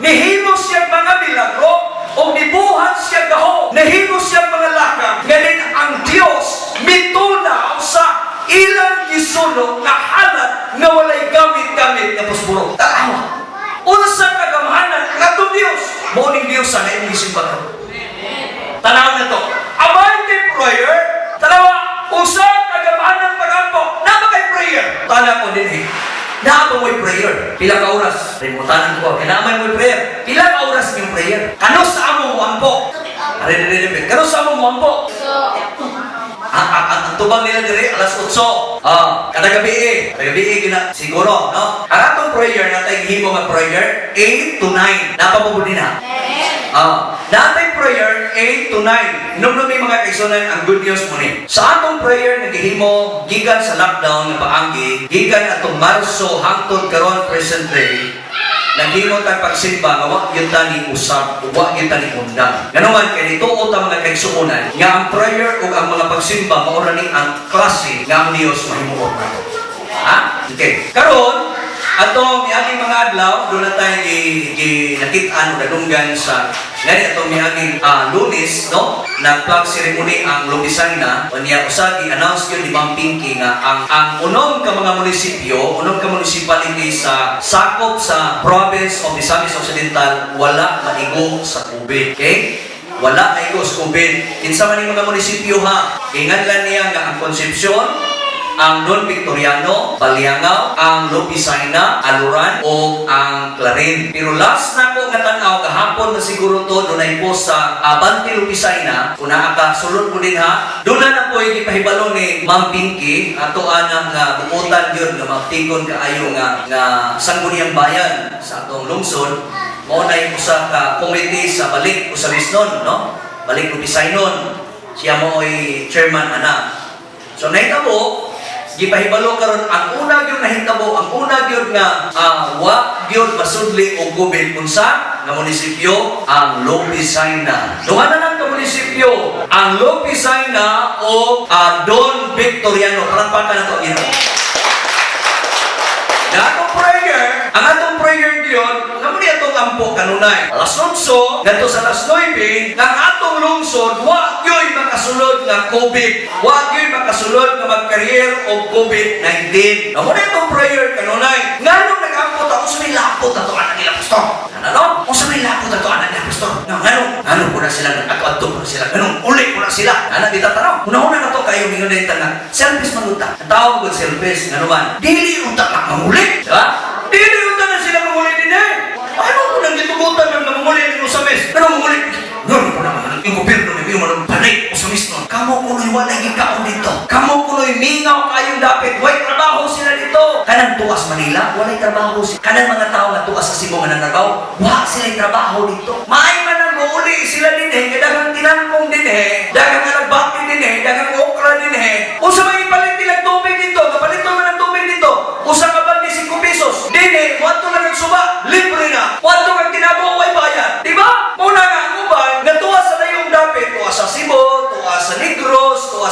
nihimo siya mga milagro o nibuhat siya gaho, nihimo siya mga lakang, ganin ang Dios mitunaw sa ilang gisunog nga halad nga walay gamit-gamit nga posporo. Tanawa. Unsa kagamhanan ang atong Dios? Mao ning Dios sa imong gisimbahan. Tanaw na to. A mighty prayer, tanawa, usa ka gamhanan pag-ampo. Naa ba kay prayer? Tanaw ko dinhi. Naa ba mo'y prayer? Pila ka oras? Rimutanan ko. Kaya naa may mo'y prayer. Pila ka oras yung prayer? Kanus amo mo ampo? Are, are, are. Kanus amo mo ampo? Ang tubang nila dire alas 8. Ah, kada gabi eh. Kada gabi eh gina siguro, no? Ang atong prayer naa tay himo nga prayer 8 to 9. Naa pa mo din ha? Ah, naa tay prayer 8 to 9. Hinumdumi, mga kaigsunan, ang good news mo ni. Sa atong prayer nagihimo gikan sa lockdown nga paagi, gikan atong Marso hangtod karon present day, naghimo tag pagsimba nga wa gyud ta ni usab, wa gyud ta ni undang. Ngano man kay nituo ta, mga kaigsuonan, nga ang prayer ug ang mga pagsimba mao ra ni ang klase nga ang Dios mahimuot nato. Ha? Okay. Karon, atong miaging mga adlaw, duna tay gi, gi nakit-an o nadunggan sa ngani atong miaging Lunes, no? Nag-flag ceremony ang Lovisaina, unya usa gi-announce yun ni Ma'am Pinky nga ang unom ka mga munisipyo, unom ka municipality sa sakop sa province of Misamis Occidental wala maigo sa COVID. Okay? Wala maigo sa COVID. Kinsa man ning mga munisipyo, ha? Ginganlan niya nga ang Concepcion, Ang Don Victoriano, Baliangao, ang Lopisayna, Aluran, o ang Clarin. Pero last na ko nga tan-aw gahapon na siguro to, dunay post sa Abante Lopisayna, kung naa ka, sulod mo din ha. Doon na na po gipahibalo ni Ma'am Pinky, ato anang nga buotan yun, nga magtikon kaayo nga nga Sangguniang Bayan sa atong lungsod, mao na yung usa ka committee sa Balik Ozamiz-non, no? Balik Lopisaynon. Siya mo ay chairman ana. So nahitabo, gipahibalo karon ang una gyud nahitabo, ang una gyud nga wa gyud masudli og COVID unsa nga munisipyo? Ang Lopisayna. Duha na lang ka munisipyo, ang Lopisayna o Don Victoriano. Palakpakan nato ang Ginoo. Na atong prayer, ang atong prayer gyud, nga mo ni atong ampo kanunay. Alas 11, ngadto sa alas 9, nga ang atong lungsod, wa gyud makasulod nga COVID. Wa gyud makasulod nga mag-carrier og COVID-19. Nga mo ni atong prayer kanunay. Nganong nag-ampo ta, unsa may lapot ato anak nila, pastor? Ano? Unsa may lapot ato anak nila, pastor? Nga ngano? Ngano po na sila, nag-ato-adto po na sila. Nganong uli po na sila. Ana dita tanaw. Una-una na to kayo mingon din nga selfish man gud ta. Ang tao gud selfish ngano man. Dili unta na manguli, di ba? Dili unta na sila manguli din eh. Ano ko nang gitugutan ng manguli ni Ozamiz? Ano manguli? Ngano ko na yung gobyerno ni yung manong balik Ozamiz nun. Kamo kuno'y walay gikaon dito. Kamo kuno'y mingaw kayong dapit. Way trabaho sila dito. Kanang tuas Manila, walay trabaho sila. Kanang mga tao nga tuas sa Cebu nga nantrabaho, wa sila trabaho dito. Maay man ang muuli sila din eh, kay daghang tinangkong din eh, daghang alagbati din eh, daghang okra din eh. Unsa may ipalit nilang tubig dito, kapalit man ang tubig dito. Usa ka balde 5 pesos. Dinhi, moadto lang ang suba, libre na. Moadto kang tinabo, way bayad. Di ba? Muna nga ang uban, nga tuwa sa dayong dapit, tuwa sa Cebu, tuwa sa Negros, tuwa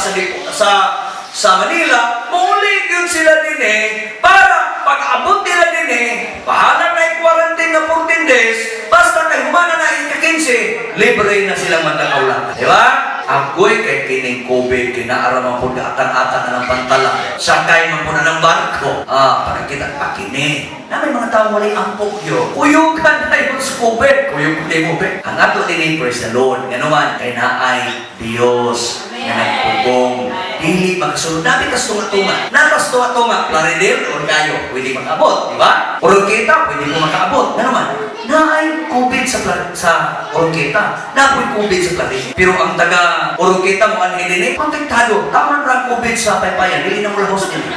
sa Manila, muuli yun sila din eh, para pag-abot nila din eh, bahala na yung quarantine na 14 days, basta kay humana na yung 15, libre na silang magkakaulatan. Di ba? Agoy kay kining COVID, kinaara man po atang-atang na ng pantala, sakay man po na ng barko. Ah, para kita pakini. Na may mga tao walay ampok yo. Kuyugan na yun sa COVID. Kuyog ni mo, be. Ang ato din, praise the Lord. Nga naman, kay naay Dios nga nagpugong. Dili makasulod. Nabi tas tunga-tunga. Natas tunga-tunga. Plaridel or kayo, pwede makaabot, di ba? Oroqueta, pwede mo makaabot. Nga naman, naay COVID sa Oroquieta. Napoy COVID sa Plaridel. Pero ang taga Oroqueta mo anhi dinhi, protektado. Tama ra ang COVID sa paypayan. Dili na mo lahos nila.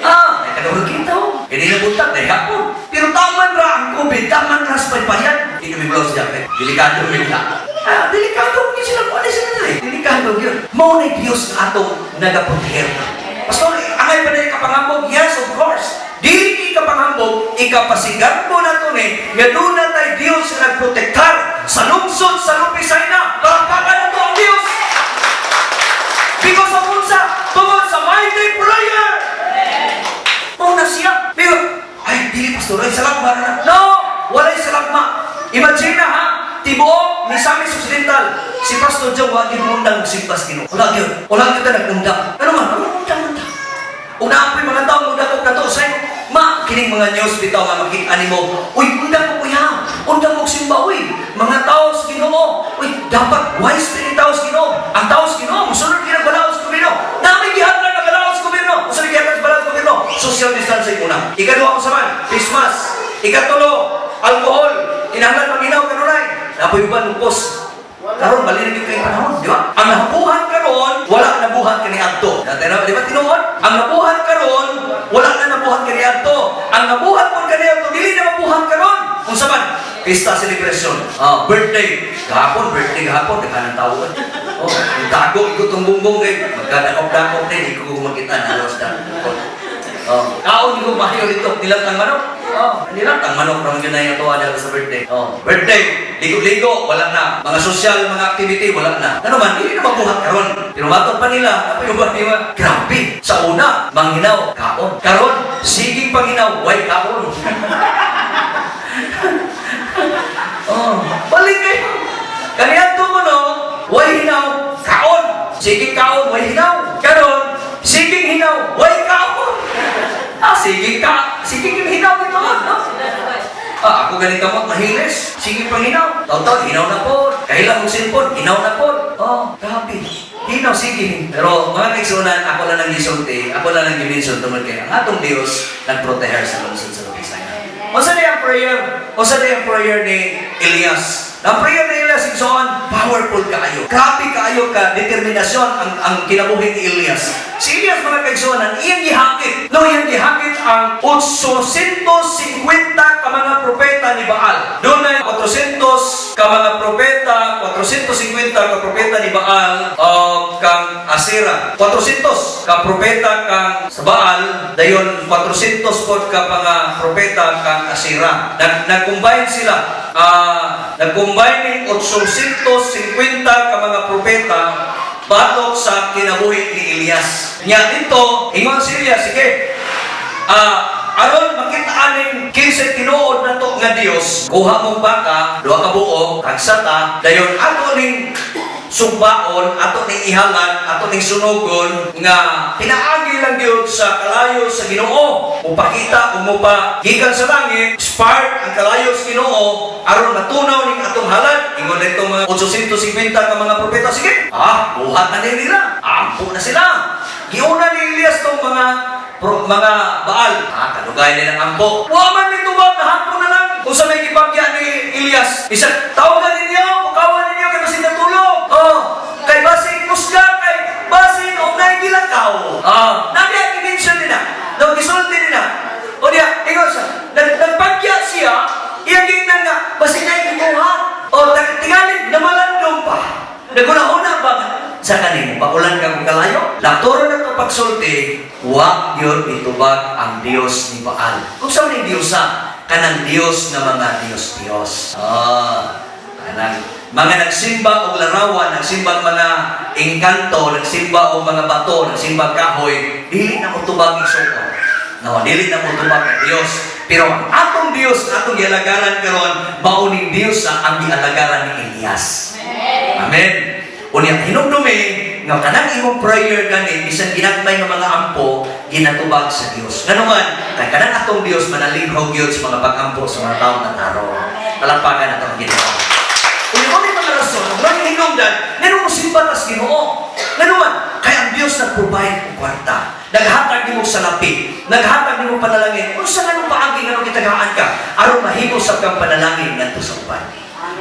Ah, may taga Oroqueta oh. Hindi na buntag, dahil hapon. Pero taman ra ang COVID, taman ra sa paypayan. Hindi kami blouse jacket. Delikado bigla. Ah, delikado kung sila kung ano sila nila eh. Delikado yun. Mao na Diyos nga atong nagaproteher. Pastor, angay pa na ikapanghambog? Yes, of course. Dili ikapanghambog, ikapasigarbo na to ni, nga doon na tayo Diyos na nagprotektar sa lungsod sa Lopisayna. Palakpakan na to ang Diyos! Because of unsa? Tungod sa mighty prayer! Mao na siya. Pero, ay, dili pastor, ay salakma na. No! Walay salakma. Imagine na ha, tibuok Misamis Occidental, si Pastor Joe, wag yun mundang simbas Ginoo. Wala yun. Wala yun ta nagundang. Ano man, ano undang man ta? Una po yung mga tao, undang ko kato, say, ma, kining mga news bitaw nga makita nimo. Uy, undang ko kuya. Undang mo simba, uy. Mga tao sa Ginoo. Uy, dapat wise din tao sa Ginoo. Ang tao sa Ginoo, musunod gid ang balaod sa gobyerno. Nami gihatag ang balaod sa gobyerno. Unsa may gihatag sa balaod sa gobyerno? Social distancing una. Ikaduha ko sa man, face mask. Ikatulo, alcohol. Kinahanglan manginaw kanunay. Napoy uban lupos. Karon bali na gyud kay panahon, di ba? Ang nabuhat karon, wala nabuhat kaniadto. Di ba tinuod? Ang nabuhat karon, wala na nabuhat kaniadto. Ang nabuhat pud kaniadto, dili na mabuhat karon. Unsa man? Pista celebration. Ah, birthday. Gahapon, birthday gahapon, daghan ng tao. Oh, ang tago ikot tong bungbong kay magkadakop-dakop din, di ko makita na los na. Oh, kaon ko mayo dito nilatang manok. Oh, nilatang manok ra man gyud na ato dahil sa birthday. Oh, birthday, ligo-ligo, wala na. Mga social, mga activity, wala na. Ano man, dili na mabuhat karon. Pero matod pa nila, apoy uban di ba? Grabe. Sa una, manghinaw, kaon. Karon, siging panghinaw, way kaon. Oh, balik kayo. Kaniadto ko no, way hinaw, kaon. Siging kaon, way hinaw. Karon, siging hinaw, way kaon. Ah, sige ka. Sige yung hinaw dito, no? Ah, ako ganito mo, mahilis. Sige pang hinaw. Taw-taw, hinaw na po. Kahilang mong cellphone, hinaw na po. Oh, grabe. Hinaw, sige. Pero mga kaigsuonan, ako lang ang gisulti, ako lang ang gimension tungod kay ang atong Dios nagproteher sa lungsod sa Lopisay. Unsa ni ang prayer? Unsa ni ang prayer ni Elias? Ang prayer ni Elias, igsoon, powerful kaayo. Grabe kaayo ka determinasyon ang kinabuhi ni Elias. Si Elias, mga kaigsuonan, iyang gihakit. No, iyang gihakit ang 850 ka mga propeta ni Baal. Dunay 400 ka mga propeta, 450 ka propeta ni Baal o kang Asera. 400 ka propeta kang sa Baal, dayon 400 pod ka mga propeta kang Asera. Nag-combine sila. Nag-combine ning 850 ka mga propeta batok sa kinabuhi ni Elias. Nya dito, ingon si Elias, sige, aron makita aning kinsay tinuod nato nga Dios, kuha mong baka, duha ka buok, tagsata, dayon ato ning sumbaon, ato ning ihalan, ato ning sunugon nga pinaagi lang gyud sa kalayo sa Ginoo. Mupakita o mupa gikan sa langit, spark ang kalayo sa Ginoo aron matunaw ning atong halad. Ingon nito mga 850 ka mga propeta, sige. Buhat na nila. Ampo na sila. Giuna ni Elias tong mga Baal. Kadugay nila ang ampo. Wa man ni tubag, nahapon na lang. Kung sa may gipagya ni Elias, isa tawagan ninyo, pukawan ninyo kay basin natulog. Oh, kay basin musga, kay basin og naay gilakaw. Nabi gi-mention nila. No, gisulti nila. O diya, ingon siya, nagpagya siya, iyang giingnan nga, basin naay gibuhat. O, tingali, namalandong pa. Naguna-una ba sa kanimo, paulan ka kung kalayo? Laktoro na ito pagsulti, wa yun itubag ang Diyos ni Baal. Kung saan ni Diyos sa kanang Diyos nga mga Diyos-Diyos. Kanang mga nagsimba og larawan, nagsimba og mga engkanto, nagsimba og mga bato, nagsimba og kahoy, dili na motubag igsuon. No, dili na motubag ang Diyos. Pero ang atong Diyos, atong gialagaran karon, mao ning Diyos ang gialagaran ni Elias. Amen. Unya hinumdumi nga kanang imong prayer gani bisan ginagmay nga mga ampo ginatubag sa Dios. Ngano man kay kanang atong Dios manalihog gyud sa mga pag-ampo sa mga tawo tarong. Palakpakan nato ang Ginoo. Unya mo mga rason, ang hinungdan, ngano mo simba tas Ginoo? Ngano man kay ang Dios nag-provide og kwarta. Naghatag nimo salapi, naghatag nimo panalangin. Unsa nganong paagi nganong gitagaan ka aron mahimo sa kang panalangin ngadto sa uban?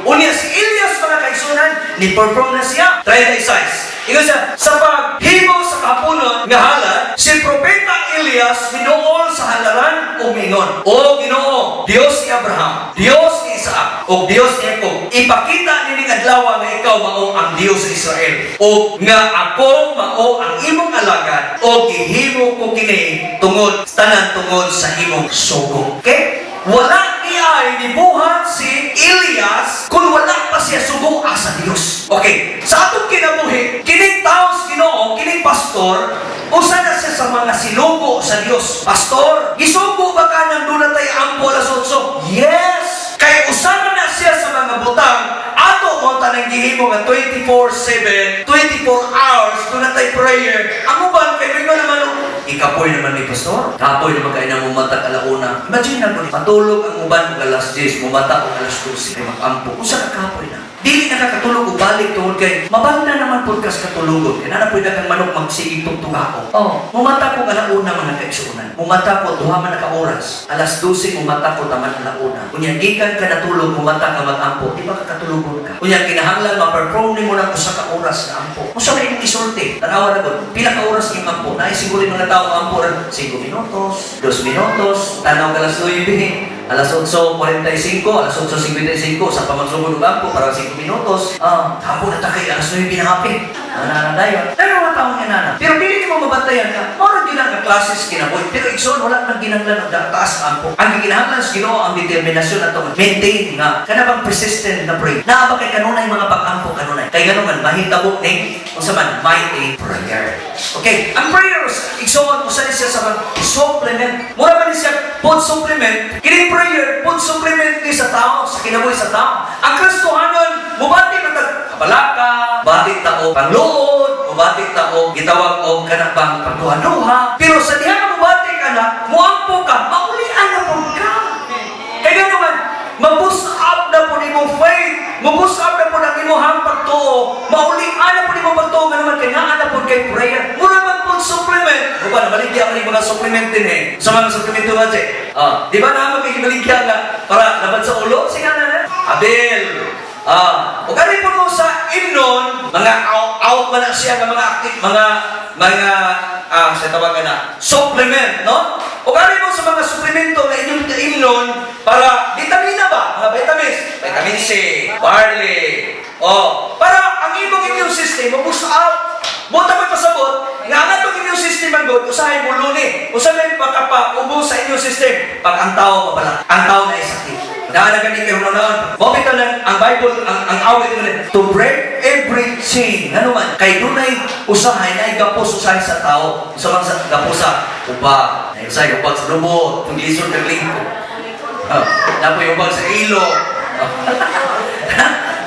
Unya si Elias, mga kaigsuonan, ni perform na siya. 36. Ingon siya, sa paghimo sa kahaponon nga halad, si Propeta Elias miduol sa halaran ug miingon, "O Ginoo, Dios ni Abraham, Dios ni Isaac, ug Dios ni Jacob, ipakita nining adlaw nga ikaw mao ang Dios sa Israel, ug nga ako mao ang imong alagad, ug gihimo ko kini tungod tanan tungod sa imong sugo." Okay? Wala ni ay nibuhat si Elias kung wala pa siya sugo sa Dios. Okay, sa atong kinabuhi, kining tao sa Ginoo, kining pastor, usa na siya sa mga sinugo sa Dios. Pastor, gisugo ba ka nang duna tay ampo alas 8? Yes! Kay usa na siya sa mga butang ato mo tanang gihimo nga 24/7, 24 hours duna tay prayer. Ang uban kay mingon naman, oh, ikapoy naman ni pastor. Kapoy naman kay nang mumatag alauna. Imagine na ko ni matulog ang uban og alas 10, mumata og alas 12 kay magampo. Unsa ka kapoy na? Dili na ka katulog og balik tungod kay mabanda naman pud kas katulugon. Kay naa pud kang manok magsigig tugtugako. Oh, mumata ko alauna, mga kaigsuonan. Mumata ko duha man na ka oras. Alas 12 mumata ko taman alauna. Unya gikan ka natulog, mumata ka magampo, di ba ka katulugon ka? Unya kinahanglan ma-perform nimo nang usa ka oras na ampo. Unsa man imong isulti? Tanawa na gud. Pila ka oras imong ampo? Naay siguro yung mga tao ampo ra 5 minutos, 2 minutos, tanaw ka alas 9, alas 8:45, alas 8:55, sa pamagsugod og ampo, para 5 minutos. Hapon na ta kay alas 9 na hapit. Ana na dayon. Pero mga taong nga nana. Pero dili nimo mabantayan nga, mao ra gyud ang classes kinabuhi. Pero igsoon, wala nang ginahanglan og taas ang ampo. Ang gikinahanglan sa Ginoo ang determinasyon ato maintain nga kana bang persistent na pray. Naa ba kay kanunay mga pag-ampo kanunay. Kay ngano man mahitabo ning unsa man mighty prayer. Okay, ang prayers, igsoon, usa ni siya sa mga supplement. Mura man ni siya food supplement. Kining prayer, food supplement ni sa tao, sa kinabuhi sa tao. Ang Kristohanon, mubati man tag kabalaka, bati ta og pangluod, mubati ta og gitawag og kanang bang pagduha-duha. Pero sa diha nga mubati ka na, muampo ka, maulian na pud ka. Kay ngano man, ma-boost up na po imong faith, ma-boost up na po ang imong pag pagtuo, maulian na pud imong pagtuo nga naman kay naa na pud kay prayer. Mura man pud supplement. O ba namaligya man yung mga supplement din eh. Sa mga supplemento nga siya. Ah, di ba na magkikibaligya nga para laban sa ulo? Sige na na. Abel. Ah, ug ari po mo sa imnon, mga out, out man na siya nga mga active, mga sa tawagan na supplement, no? Ug ari mo sa mga suplemento na inyong imnon para vitamina ba? Mga vitamins, vitamin C, barley. Oh, para ang imong immune system mo-boost up. Buta mo pasabot nga ang atong immune system ang good, usahay mo luni. Usahay pagkapaubos sa immune system pag ang tao mabala. Ang tao na sakit. Naa na gani kay hunaon. Mao bitaw lang ang Bible, ang awit mo to break every chain. Ano man kay dunay usahay na gapos usahay sa tao. Sa mga sa gapos sa ubag, ay usahay ubag sa lubot, kung lisod kag lingko. Oh, napoy hubag sa ilo. Oh.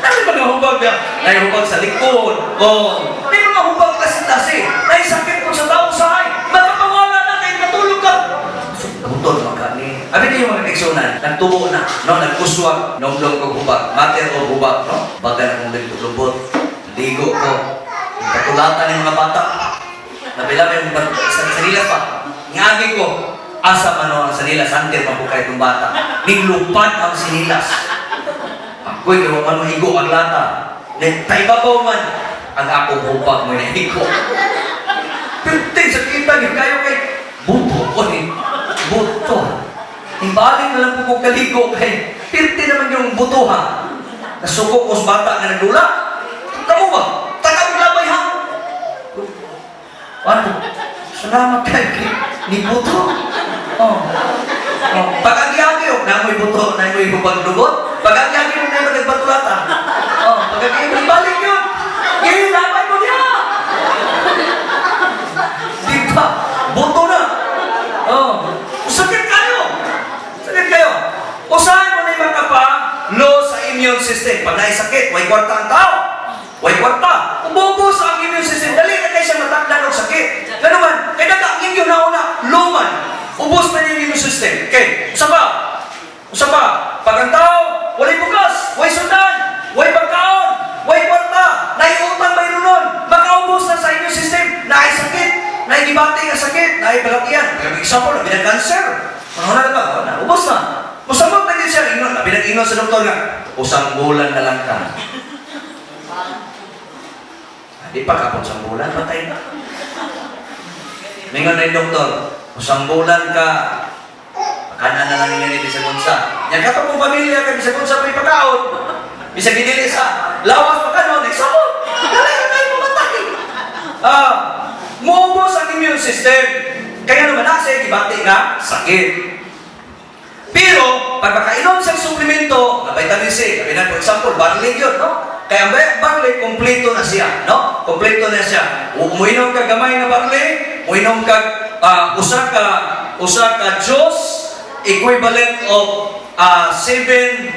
Napoy mga hubag na, nay hubag sa likod. Oh, may mga hubag klase-klase. Nay sakit po sa tao usahay. Makapawala na kay matulog ka. Butod magkani. Abi niyo mga kaigsunan, nagtubo na, no, nagkuswag, nomdom kog hubag, matter o hubag, no? Baga na kong lubot, ligo ko. Patulatan ng mga bata. Nabila may sa sanilas pa. Ngagi ko, asa man ang sanilas, antir pa po kayo itong bata. Niglupad ang sinilas. Ako'y kay man higo ang lata. Taibabaw man ang akong hubag mo higo. Pirting sa kita, kayo kay buto ko ni buto. Imbalik na lang po kong kaligo kay pirti naman yung buto ha. Nasuko ko sa bata nga nagdula. Kamo ba? Taga labay ha. Ano? Salamat kay ni buto. Oh. Oh. Pag agi-agi, oh, namoy buto, namoy hubag lubot. Pag agi-agi mo na nagbatulata. Oh, pag agi-agi, balik yun. Ngayon, labay mo niya. Di ba? Buto na. Oh. Sakit kayo. Sakit kayo. Usahay mo na yung makapa low sa immune system. Pag naisakit, way kwarta ang tao. Way kwarta. Ububos ang immune system. Dali na kayo siya matakdan og sakit. Gano man, kaya naga ang immune na una, low man. Ubos na yung immune system. Okay, usa pa. Usa pa. Pag ang tao, walay bugas, way sundan, way pagkaon, way kwarta, naiutang mayroon, makaubos na sa immune system, naay sakit, naay gibati nga sakit, naay balatian. Kaya example, labi ng cancer. Ano na ba? Na, ubos na. Musamot na din siya, ingon, labi ng ingon sa doktor nga, usang bulan na lang ka. Di pa kapon sa bulan, patay na. Mingon na yung doktor, usang bulan ka, pakanan na lang ninyo ni bisag unsa. Yan kato kong pamilya kay bisag unsa may pagkaon. Bisag gidili sa lawas pagkaon, nagsamot. Dali na kayo mamatay. Ah, muubos ang immune system. Kaya naman nasa gibati nga sakit. Pero, pag makainom sa suplemento, na vitamin C, labi na, for example, barley yun, no? Kaya ang barley, kompleto na siya, no? Kompleto na siya. Muinom ka gamay na barley, muinom ka usa ka juice, equivalent of 7,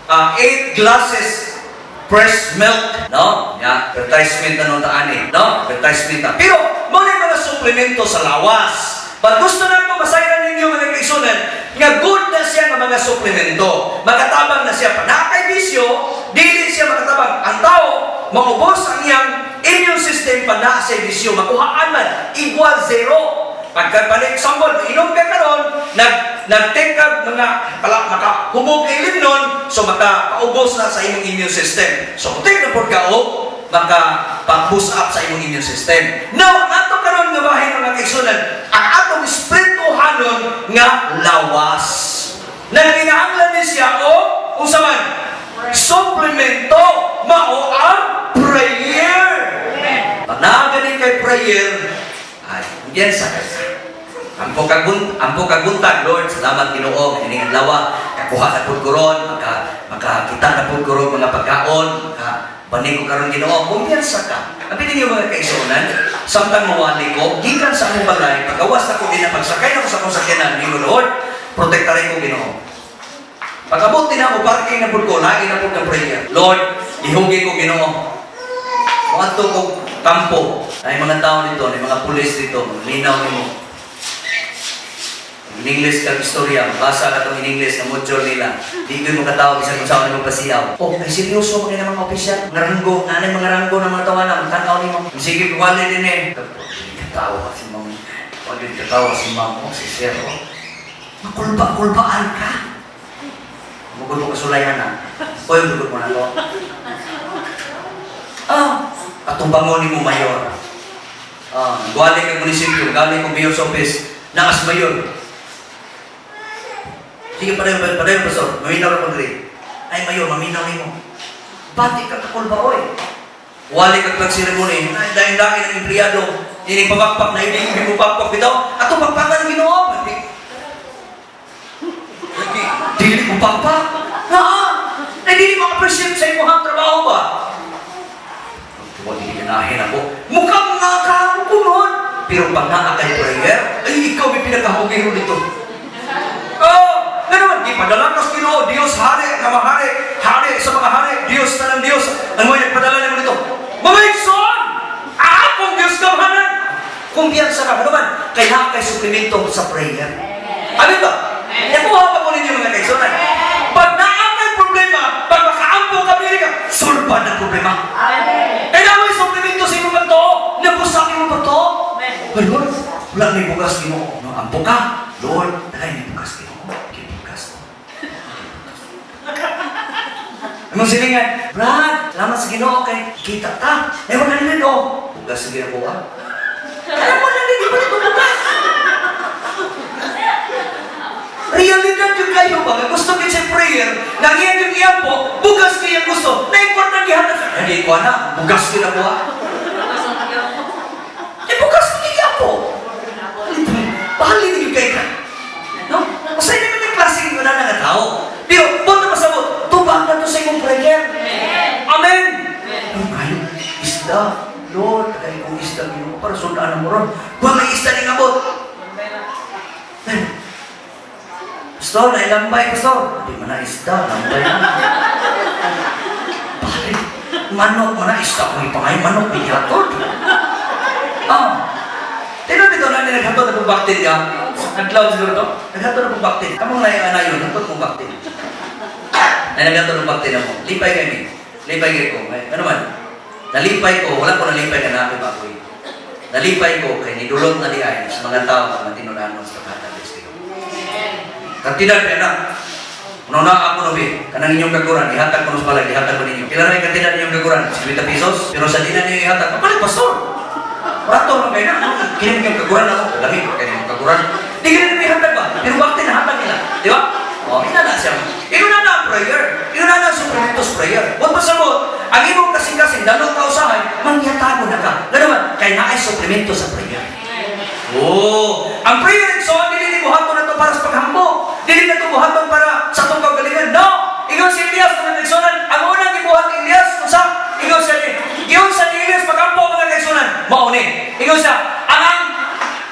8 glasses fresh milk, no? Ya, advertisement na nung taan eh, no? Advertisement na. Pero, mo na yung mga suplemento sa lawas. Pag gusto na ko masayran ninyo mga kaigsunan, nga good na siya nga mga suplemento. Makatabang na siya. Pag naa kay bisyo, dili siya makatabang. Ang tao, maubos ang iyang immune system pag naa siya bisyo. Makuhaan man, equal zero. Pagka, for example, inom ka karon, nag-take ka mga pala, makahubog kay nun, so makapaubos na sa imong immune system. So, kung take na pod ka og maka pag-boost up sa imong immune system. Now, ang ato karon nga bahin mga kaigsunan, ang atong espirituhanon nga lawas. Nagkinahanglan ni siya o unsa man suplemento mao ang prayer. Pag naa gani kay prayer, ay, yan sa kasa. Ampo kaguntag, Lord, salamat Ginoo, kining adlaw, kakuha na pud ko ron, makakita na pud ko ron mga pagkaon, maka banig ko karon Ginoo, kumpiyansa ka. Abi ninyo mga kaigsunan, samtang mawali ko, gikan sa akong balay, pagawas na ko din na pagsakay na ko sa akong sakyanan, ningon Lord, protektare ko Ginoo. Pag-abot din ako, parking na pud ko, lagi na pud ng prayer. Lord, ihugi ko Ginoo. Muadto ko kampo, ay mga tao dito, ay mga pulis dito, linaw nimo. In English kang istorya, basa ka tong in English nga module nila. Di gyud mo katawa bisan kung saan mo pasiyaw. Oh, kay seryoso man mga opisyal. Nga ranggo, nanay mga ranggo ng mga tawanan, tanaw nimo. Sige, wali din eh. Katawa si ma'am. Wali katawa si ma'am, oh, si sir, oh. Makulba-kulbaan ka. Mugod mo kasulayan na. Oy, mugod mo na to. Ah, atong bangon ni mo mayor. Ah, galing kag munisipyo, galing kong mayor's office, naas mayor. Sige, padayon, padayon, pastor. Maminaw ra ko diri. Ay, mayor, maminaw nimo. Bati ka kakulba, oy. Wali kag flag ceremony, na lain-lain ang empleyado. Ini pabakpak na hindi mo pakpak bitaw. Ato pakpakan ng Ginoo. Di, dili mo pakpak. Na, na dili mo appreciate sa imong trabaho ba? Tuwa dili ganahin ako. Mukhang nga ka kunon. Pero pag naa kay prayer, ay ikaw may pinakahugiro dito. Oh, nga naman, di padala ka sa Ginoo, Dios hari nga mahari, hari sa mga hari, Dios na ng Dios. Ang mga nagpadala nimo dito. Mga igsoon, akong Dios gamhanan. Kumpiyansa ka, ano man, kay naa kay suplemento sa prayer. Ano ba? Nakuha pa ko ninyo, mga kaigsunan. Pag naa kay problema, pag makaampo ka, Amerika, sulban ang problema. Kaya na may suplemento sa imong pagtuo, nabusak imong pagtuo. Ay, Lord, wala may bugas Ginoo. No, ampo ka. Lord, dagay may bugas Ginoo. Bugas. Among silingan, "Brad, salamat sa Ginoo kay kita ta. May 100 oh. Bugas sa Ginoo ah." Alam mo na hindi pa ito bugas. Realidad yung kayo ba? Gusto kayo sa prayer, nang iyan yung iyampo, bugas kaya gusto, na ikwarta gihatag. Hindi ko na, bugas ginagawa. Eh, bugas kaya iyampo. Bahali din yung kay ka. No? Masaya naman yung klase ng na nga tao. Pero, punta pasabot, tubang na to sa imong prayer. Amen. Ano kayo? Isda. Lord, tagay kong isda Ginoo para sundaan mo ron. Wa may isda ning abot. Eh, Pastor, nailambay, Pastor. Di man na isda, lambay na. Bakit? Manok man na isda kung ipangay manok, di hatod. Ah. Tino dito na naghatod na pong baktin ka. Adlaw siguro to. Naghatod na pong baktin. Kamong na yung anayon, hatod mong baktin. Na naghatod ng baktin ako. Lipay kami. Lipay kay ko. Ay, ano man? Nalipay ko, wala ko nalipay ka na ako ba ko. Nalipay ko kay nidulot na di ay sa mga tao nga matinunanon sa paghatag sa Ginoo. Kantidad kay na. Una na ako no bi, kanang inyong kaguran, ihatag ko sa balay, ihatag ko ninyo. Pila na yung kantidad ninyong kaguran? 50 pesos. Pero sa di na ninyo ihatag, papalit, pastor. Rato man kayo na. Kini yung kaguran ako. Lami ko kay yung kaguran. Di kini nyo ihatag ba? Pero bakit nahatag nila? Di ba? Oh, ina na siya. Ino na na ang prayer. Ino na na ang supplementos prayer. Huwag pasabot, ang imong kasing-kasing, dalot ka usahay, mangyatago na ka. Gano'n kay naay suplemento sa prayer. Oh, ang prayer, so dili ni buhaton na to para sa paghambo. Dili na to buhaton para sa atong kaugalingon. No! Ingon si Elias, mga kaigsunan, ang unang gibuhat ni Elias, unsa? Ingon siya ni, ingon sa ni Elias pagampo, mga kaigsunan, mao ni. Ingon siya, ang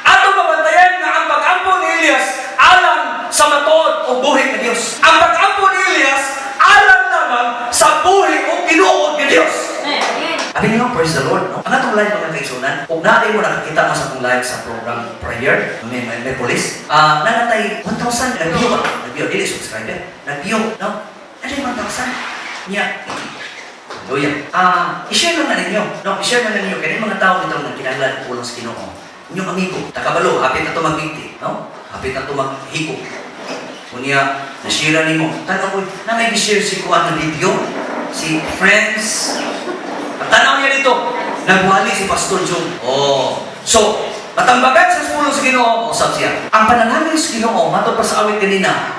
atong mabantayan nga ang pag-ampo ni Elias alang sa matuod o buhi ng Dios. Ang pag-ampo ni Elias alang lamang sa buhi o tinuod ni Dios. Abi niyo, praise the Lord, no? Ang atong live, mga kaigsunan, ug naay mo nakakita mo sa atong live sa program prayer, may police, ah, nanatay 1,000, nag-view ba? Nag-view, dili subscriber, nag-view, no? Nanay 1,000. Niya, hallelujah. Ah, i-share lang na ninyo. No, i-share lang na ninyo kay mga tao dito nga kinahanglan pulong sa Ginoo. Inyong amigo, takabalo, hapit na to magbigti, no? Hapit na to maghiko. Unya, na-share nimo. Tanaw ko, na may share si kuan ng video, si friends. Ang tanaw niya dito, nagwali si Pastor Jung. Oh. So, matambagan sa pulong sa Ginoo, usap siya. Ang panalangin sa Ginoo, matod pa sa awit kanina,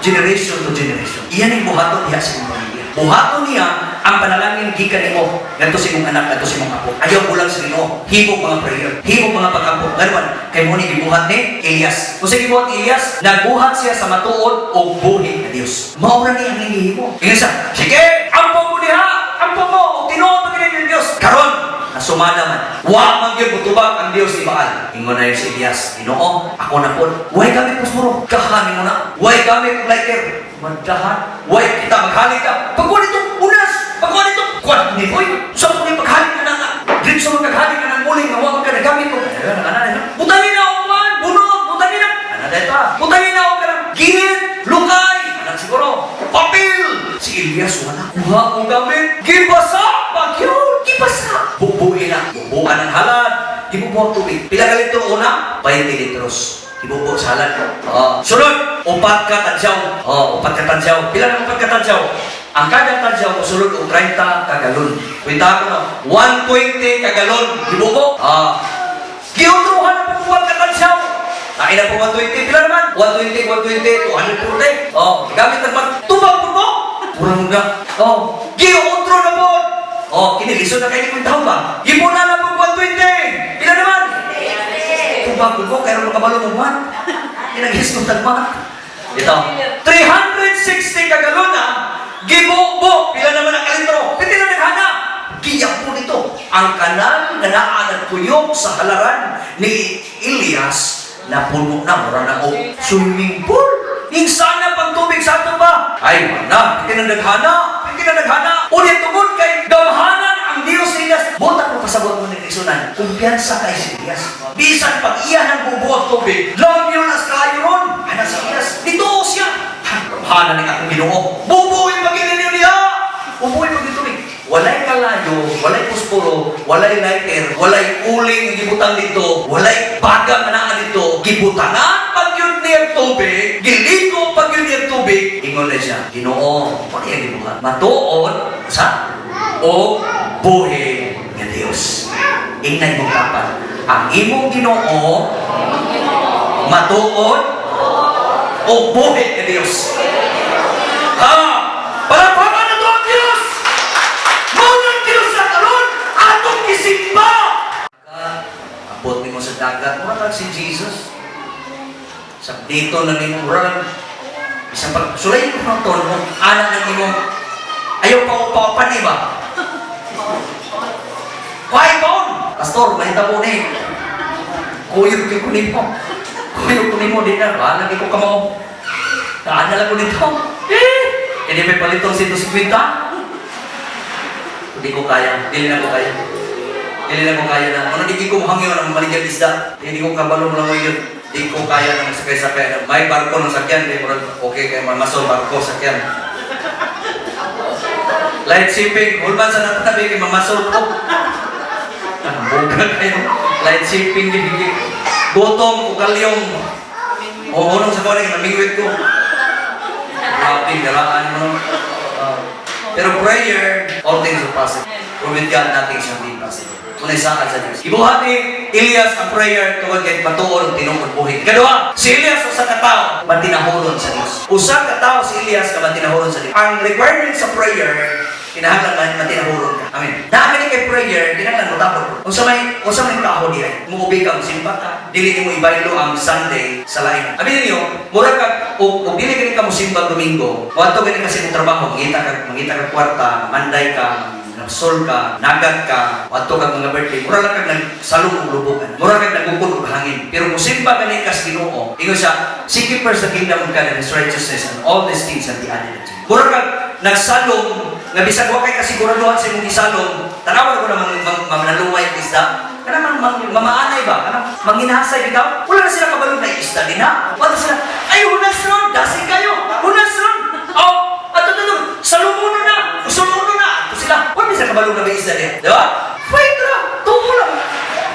generation to generation. Iyan ang buhaton niya sa imong pamilya. Buhaton niya ang panalangin gikan nimo ngadto sa imong anak, ngadto sa imong apo. Ayaw bulag sa Ginoo. Himo mga prayer, himo mga pag-ampo. Ngano, kay mo ni gibuhat ni Elias. Kung sa gibuhat ni Elias, nagbuhat siya sa matuod o buhi na Dios. Mao ra ni ang gihimo. Ingon siya, "Sige, ampo mo diha, ampo mo, og tinuod man gid ni Dios." Karon, nasumada man. Wa man gyud mutubag ang Dios ni Baal. Ingon na yun si Elias, "Ginoo, ako na po. Way gamit posporo. Kahanin mo na. Way gamit og lighter. Madahan. Way kita maghalik ka. Pagkuha nito, unas. Pagkuha nito, kuha ni Hoy. Sa mo ni paghalik na nga. Diretso man kaghalik na ng muling nga wa man ka nagamit og. Ayun, ana na. Butangin na og kuan, bunot, butangin na. Ana dito. Gibubuan ang halad. Gibubuan tubig. Pila ka litro una? 20 litros. Gibubo sa halad. Oh. Sunod, upat ka tadyaw. Oh, upat ka tadyaw. Pila nang upat ka tadyaw? Ang kada tadyaw musulod og 30 ka galon. Kwenta ko no. 120 ka galon gibubo. Ah. Giutruhan na po upat ka tadyaw. Ay na po 120. Pila naman? 120, 120, 240. Oh, gamit ang tubag po mo. Murang na. Oh, giutro na po. Oh, kini lisod na kay ni kwentahon ba? Gipuna na po 120. Pila naman? Tubag ko kaya makabalo mo man. Kinaghisgutan man. Ito. 360 ka galon na gibubo. Pila naman ang kalitro? Pila na naghana? Giyak po nito. Ang kanal nga naa nagkuyog sa halaran ni Elias na puno na mura na og swimming pool. Insana pang tubig sa ato ba? Ay, wala. Hindi na naghana. Hindi na naghana. Unya tungod kay gamhanan ang Dios ni Elias. Buta ko pasabot mo ni Isunan. Kumpiyansa kay si Elias. Bisan pag iya ng bubuot tubig, love you nas kayo ron. Ana si Elias. Dito siya. Gamhanan ni akong Ginoo. Bubuin pag niya. Bubuin pag tubig. Walay kalayo, walay pusporo, walay lighter, walay uling nga gibutang dito, walay baga nga naa dito, gibutangan pag yun niya tubig, giliko pag yun niya tubig, ingon na siya, "Ginoo, ano yung gibuhat? Matuod sa o buhi nga Dios." Ingnan mong tapat. Ang imong Ginoo matuod o buhi nga Dios. Ha! Palakpakan na to ang Diyos! Mao ng Diyos sa karon atong gisimba! Abot nimo sa dagat, mura lang si Jesus. Sa dito na nimo, mura lang isang pag sulay ko ng tono, anak ng imong ayaw pa upapan ba? Why baon? Pastor, mahitabo ni. Kuyog ko nimo. Kuyog ko nimo di na. Bahala ko kamao. Taan na lang ko dito. Eh, hindi may palitong 150. Hindi ko kaya. Dili na ko kaya. Dili na ko kaya na. Ano, di ko mahangyo ng maligyag isda. Hindi ko kabalo mo lang yun. Di ko kaya ng sakay-sakay. May barko ng sakyan. Di mo okay kay mamasol barko sakyan. Light shipping. Hulman sa natatabi kay mamasol ko. Buga kayo. Light shipping. Di Gutom ko kalyong. O unong sa kone, namingwit ko. Grabe, galaan mo. Pero prayer, all things are possible. For with God, nothing shall be impossible. Muna isa sa Diyos. Ibuhat ni Elias ang prayer tungod kay matuod tinuod buhi. Ikaduha, si Elias usa ka tawo matinahuron sa Dios. Usa ka tawo si Elias nga matinahuron sa Dios. Ang requirement sa prayer, kinahanglan man matinahuron ka. Amen. Naa kay prayer, kinahanglan mo takot. Unsa may taho di ay? Muubi ka, musimba ka. Dili nimo ibaylo ang Sunday sa lain. Abi ninyo, mura ka og dili kini ka musimba Domingo, moadto gani kasi imong trabaho, mangita ka kwarta, manday ka, nagsol ka, nagat ka, adto kag mga birthday, mura lang kag nagsalong og lubugan. Mura kag nagukod og hangin. Pero musimba gani ka sa Ginoo, ingon siya, "Seek ye first the kingdom of God and His righteousness, and all these things shall be added unto you." Mura kag nagsalong nga bisag wa kay kasiguraduhan sa imong gisalong, tanawa ko na mang, mang, manaluway ang isda. Kana mang, mang, mamaanay ba? Kana manginasay bitaw? Wala na sila kabalong na isda din ha. Wala sila, "Ay, hunas ron, dasig kayo, hunas ron." Oh, ato ato, salumuno na, usuluno na. Ato sila, wala sila kabalong na may isda niya. Di ba? Fight ra, tumo lang.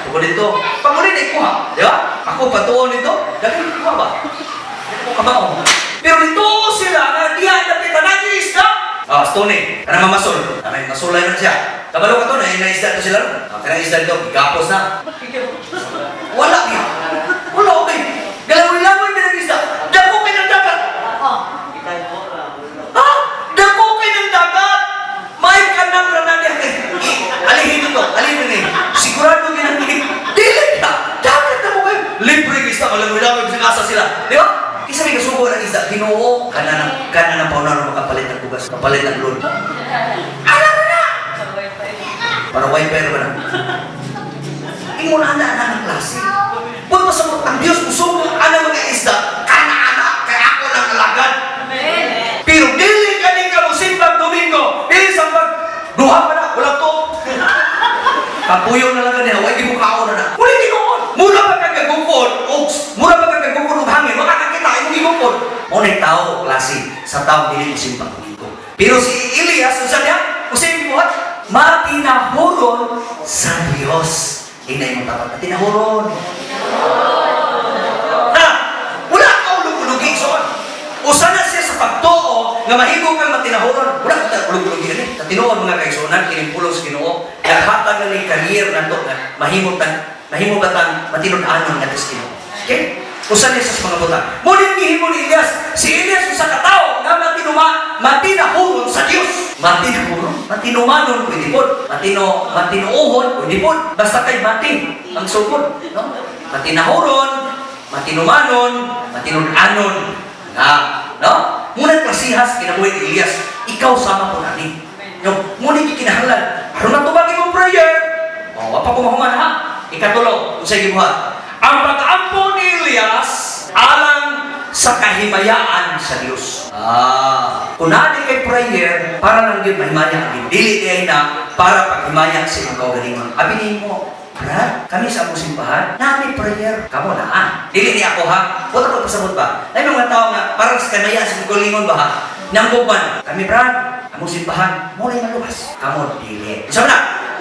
Tumo dito. Pag uli na ikuha, di ba? Ako patuon nito, daghan kuha ba? Di ko kamao. Pero dito sila, nga diya na tanan yung isda. Ah, Stony, kanang mamasol. Kanang masulay na siya. Kabalo ka to, na isda to sila. Ah, kanang isda dito, gigapos na. Wala niya. Wala, okay. Galangoy-langoy may ng isda. Dako kay ng dagat. Ha? Dako kay ng dagat. May kanang ranan niya. Alihin ito, alihin ni. Sigurado ginang dili ka. Dagat na mo kayo. Libre ng isda, malangoy-langoy sa asa sila. Di ba? Isa may kasubo ng isda, Ginoo, kana ng paunaro makapalit ng bugas, kapalit ng load. Alam mo na! Para wifi ba na? Ingon ana na ng klase. Huwag mo ang Diyos musubo ana mga isda, kana ana, kay ako lang alagad. Pero dili kani ka mo Domingo, dili sa pag duha pa na, wala to. Kapuyo na lang kaniya, way gibukaon na na. Wala tinuod. Mura pa ka gagukod, og mura pa ka gagukod og hangin, makakakita imong gigukod. Mo ni tao klase sa tao dili mo simba Domingo. Pero si Elias, unsa niya? Usa buhat? Matinahuron Sa Dios. Ingna imong tapat. Tinahuron. Ha! Wala ka ulog-ulogi, so usa na siya sa pagtuo nga mahimo kang matinahuron. Wala ka ulog-ulogi ani. Sa tinuod, mga kaigsuonan, kining pulong sa Ginoo, naghatag na ni career nato nga mahimo ba tang matinud-anon ngadto sa Ginoo. Okay? Usa niya sa mga butang. Mao ning gihimo ni Elias. Si Elias usa ka tawo nga matinahuron sa Dios. Matinahuron, matinumanon pwede pod. Matinuohon pwede pod. Basta kay mati ang sugod, no? Matinahuron, matinumanon, matinud-anon. Na, no? Muna klasihas kinabuhi ni Elias. Ikaw sama po nani. No, muna gikinahanglan. Aron matubag imong prayer. Oh, wa pa ko mahuman ha. Ikatulo, unsay gibuhat? Ang pag-ampo ni Elias alang sa kahimayaan sa Dios. Ah, kung naa di kay prayer, para lang gyud mahimaya ang Ginoo. Dili diay na para paghimaya sa imong kaugalingon. Abi nimo, "Brad, kami sa among simbahan, naa mi prayer." Kamo na ah. Dili ni ako ha. Buta ko pasabot ba? Ay mga tao nga para sa kahimayaan sa imong kaugalingon ba ha? Nangguban, "Kami, Brad, among simbahan, mo na maluwas." Kamo dili. Sa na,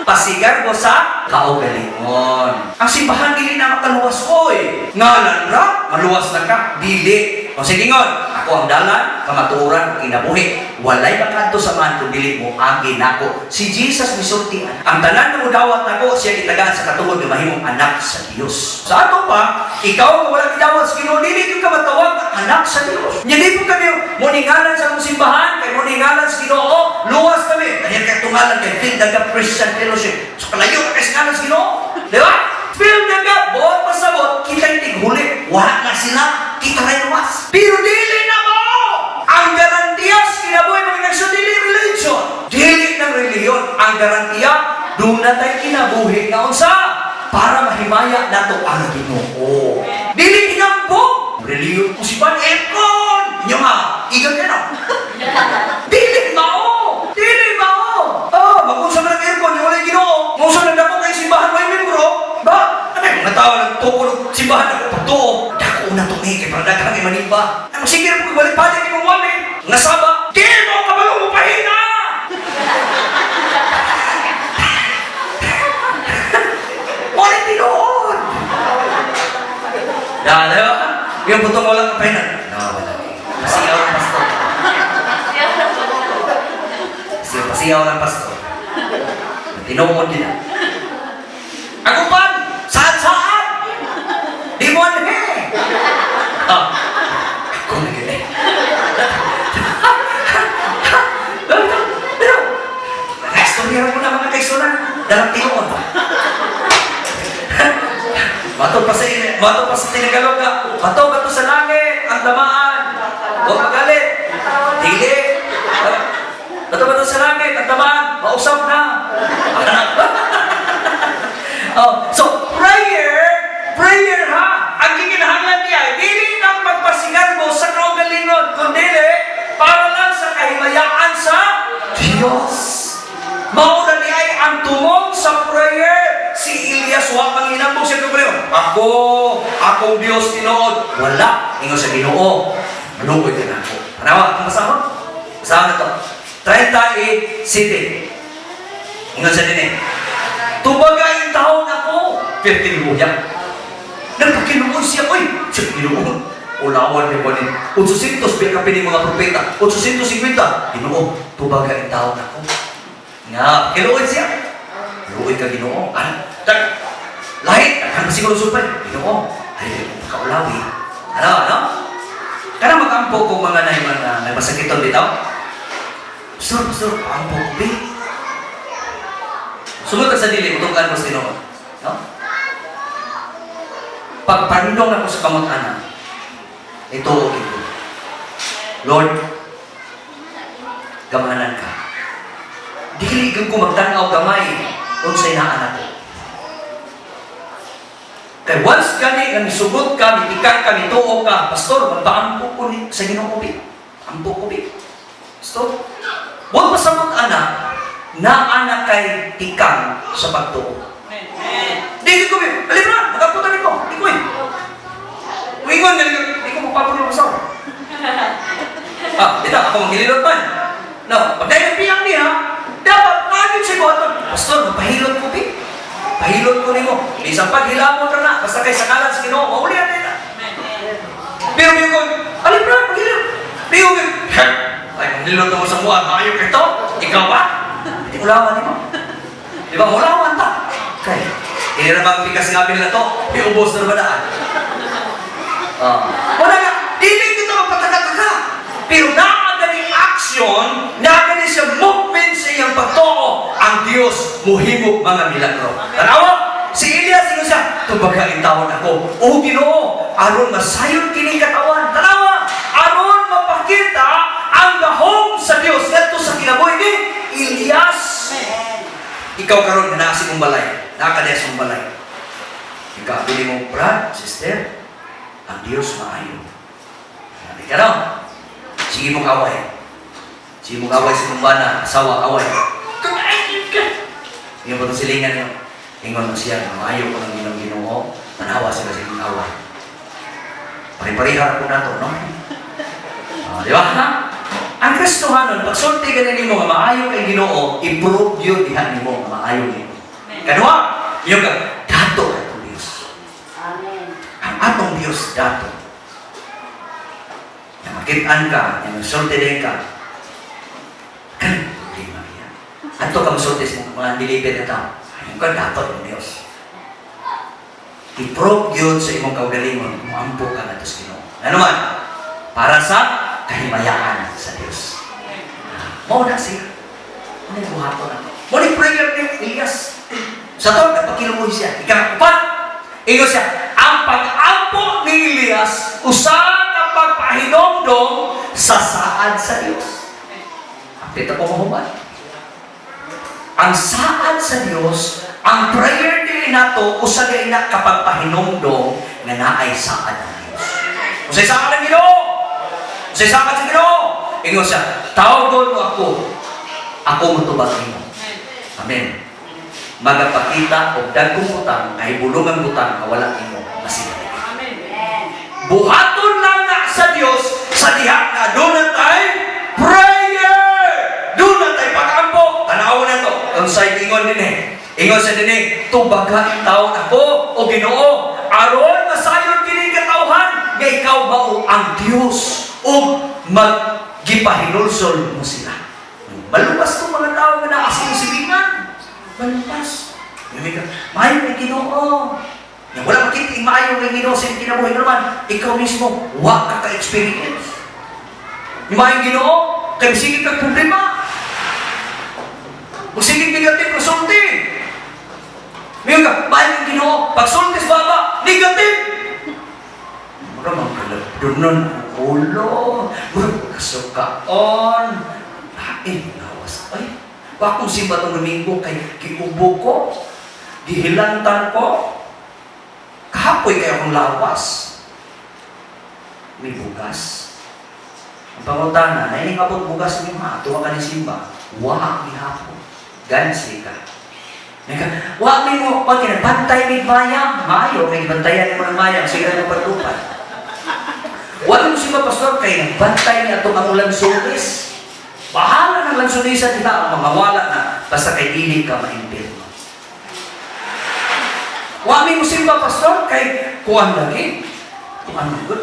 pasigarbo sa kaugalingon. Ang simbahan dili na makaluwas oy. Ngalan ra, maluwas na ka, dili. O sige ngon, "Ako ang dalan, kamatuoran, kinabuhi. Walay makadto sa Amahan kung dili mo agi nako." Si Jesus misulti, ang tanan nga modawat nako siya gitagaan sa katungod nga mahimong anak sa Dios. Sa ato pa, ikaw nga wala gidawat sa Ginoo, dili gyud ka matawag nga anak sa Dios. Nya di po kami mo ningalan sa among simbahan, kay mo ningalan sa Ginoo, luwas kami. Dahil kay tungalan kay Fill the Gap Christian Fellowship. So kalayo ka kay sa ngalan sa Ginoo. Di ba? Fill the Gap, buot pasabot, kita tighuli. Wala na sila, kita rin luwas. Pero dili na mo! Ang garantiya sa kinabuhi, mga kaigsoon, dili religion. Dili ng relihiyon. Ang garantiya, doon na tayo kinabuhi nga unsa? Para mahimaya nato ang Ginoo. Dili hinambog. Relihiyon ko si Ban aircon. Inyo nga, igan ka na. Dili mao! Dili mao! Oh, mag-unsa man ang aircon, yung walay Ginoo. Unsa nang dako kay simbahan may membro? Ba? Ano yung mga tao nagtukod og simbahan ako pagtuo? Dako na to ni kay para daghang manimba. Ano sige ra ko balik-balik imong wali? Nga saba, di mo kabalo mo pahina. Wala tinuod. Da, di ba? Yung butong walang kapahina. No, wala. Pasiyaw ng pastor. Pasiyaw, pasiyaw ng pastor. Tinuod din na. Ang uban, saan-saan? Di mo anhe. Ah, ako na gani. Pero, nag-istorya ko na mga kaigsuonan, dalang tinuod. Bato pa sa tinagalog ka. Bato, bato sa langit, ang tamaan. Huwag magalit. Dili. Bato, bato sa langit, ang tamaan. Mausap na. Oh, so, prayer, prayer ha. Ang gikinahanglan niya, dili ng pagpasigarbo sa kaugalingon, kundi para lang sa kahimayaan sa Diyos. Mao na ni ay ang tumong sa prayer. Si Elias wa manginambog siya kaugalingon. "Ako, akong Dios tinuod." Wala. Ingon sa Ginoo, "Maluoy ka nako." Panawa, ang basahon. Basahon na to. 37. Ingon sa dinhi. "Tubaga intawon ako." Perti niya. Nagpakiluoy siya. Uy, siya Ginoo. Ulawan ni ba ni? 800 biya ka pini mga propeta. 850. "Ginoo, tubaga intawon ako." Nga, kiluoy siya. "Luoy ka, Ginoo." Ano? Dag, lahit, daghan pa siguro supay. "Ginoo, ay, dili ko makaulawi." Ano, ano? Kana magampo ko mga nay mga may masakiton bitaw. "Pastor, pastor, ampo ko, bi." Sunod ka sa dili, utugan mo sa Ginoo. No? Pagpandong ako sa kamot ana, ito o ito. "Lord, gamanan ka. Dili gyud ko magtan-aw gamay unsay naa nako." Kay once gani nga misugot ka, mitikang ka, mituo ka, "Pastor, magpaampo ko ni sa Ginoo bi. Ampo ko bi. Pastor," huwag pasabot ana, naa na kay tikang sa pagtuo. Di ko bi, alin na, magkamputan ko. Di ko eh. Wingon, dali ko, di ko magpapuno ng pastor. Ah, dito, ako manghililot man. No, pag dahil piyang niya, dapat naging siya buhaton. "Pastor, magpahilot ko bi." Pahilot ko nimo. Bisan paghilamon ra na, basta kay sa ngalan sa Ginoo, maulian na. Pero yung ko, alin bro, paghilot. Pero yung, ay, manghilot mo sa muan, maayo kito. Ikaw ba? Hindi ulawan nimo. Di ba, ulawan ta. Okay. Hindi na bang pikas nga na to, iubos na ba daan? Ah. Wala nga, dili kita magpataka-taka. Pero naa gani action, naa gani siya movement sa iyang pagtuo, ang Dios muhimo mga milagro. Tanawa, si Elias ingon siya, "Tubaga intawon ako, o Ginoo, aron masayon kini katawan." Tanawa, aron mapakita ang gahom sa Dios ngadto sa kinabuhi ni Elias. Ikaw karon nga naa sa imong balay, naa ka diha sa imong balay. Ikaw, pili mo, brad, sister, ang Dios maayo. Sabi ka no? Sige mong away. Sige mong away sa imong bana, asawa, away. Kumain ka! Yung ba silingan niyo? Ingon mo siya, maayo ko ng ginong Ginoo, tanawa sila sa imong away. Pare-pareha po nato, no? Ah, di ba? Ha? Ang Kristohanon, pagsulti ka nimo nga maayo kay Ginoo, i-prove yun diha nimo nga maayo nimo. Kaduha, yung ka, dato atong Diyos. Amen. Ang atong Diyos, dato. Nga makitaan ka, nga magsulti din ka, kan problema niya. Ato ka masulti sa mga deliver na tao. Ayun ka, dato ang Diyos. I-prove yun sa imong kaugalingon, muampo ka nga sa Ginoo. Ano man? Para sa kahimayaan sa Diyos. Mao na siya. Ano yung buhaton na to? Mo ni prayer ni Elias. Sa to, nagpakiluoy siya. Ikaapat, ingon siya, ang pag-ampo ni Elias, usa ka pagpahinomdom sa saad sa Dios. Hapit ako mahuman. Ang saad sa Dios, ang prayer din nato, usa din na kapag pahinumdom nga naay saad ang Dios. Unsay saad ang Ginoo? Unsay saad sa Ginoo? Ingon siya, "Tawgon mo ako, ako motubag nimo." Amen. Magapakita og dagkong butang, kahibulungang butang nga wala nimo masinati. Amen. Buhaton lang na sa Dios sa diha nga duna tay prayer. Duna tay pag-ampo. Tanaw na to. Unsay ingon dinhi? Ingon sa dinhi, "Tubaga intawon ako o Ginoo aron masayon kini katawhan nga ikaw mao ang Dios ug maggipahinulsol mo sila." Maluwas tong mga tao nga naa sa imong silingan. Maluwas. Hindi ka, maayo kay Ginoo. Nga wala makita yung maayo kay Ginoo sa imong kinabuhi naman, ikaw mismo, wa ka ka-experience. Yung maayong Ginoo, kay sige kag problema. Kung sige negative resulti. Ngayon ka, maayong Ginoo, pagsulti sa baba, negative. Mura mang kalabdunon ang ulo, mura kasukaon. Lain, lawas. Ay, wa akong simba tong Domingo kay giubo ko, gihilantan ko, kapoy kayo akong lawas. May bugas. Ang pangutana, nahiling abot bugas niyo ha, tuwa ka ni simba, wa gihapon. Gansi ka. Nagka, wa mi mo, pag kinabantay mi mayang, maayo, kay gibantayan mo ng mayang, sige na mo paglupan. Wa mo simba, pastor, kay nagbantay ni atong ang lansunis. Bahala ng lansunisan nila, ang mawala na, basta kay dili ka maimpirmo. Wa mi mo simba, pastor, kay kuan lagi. Kuan gud.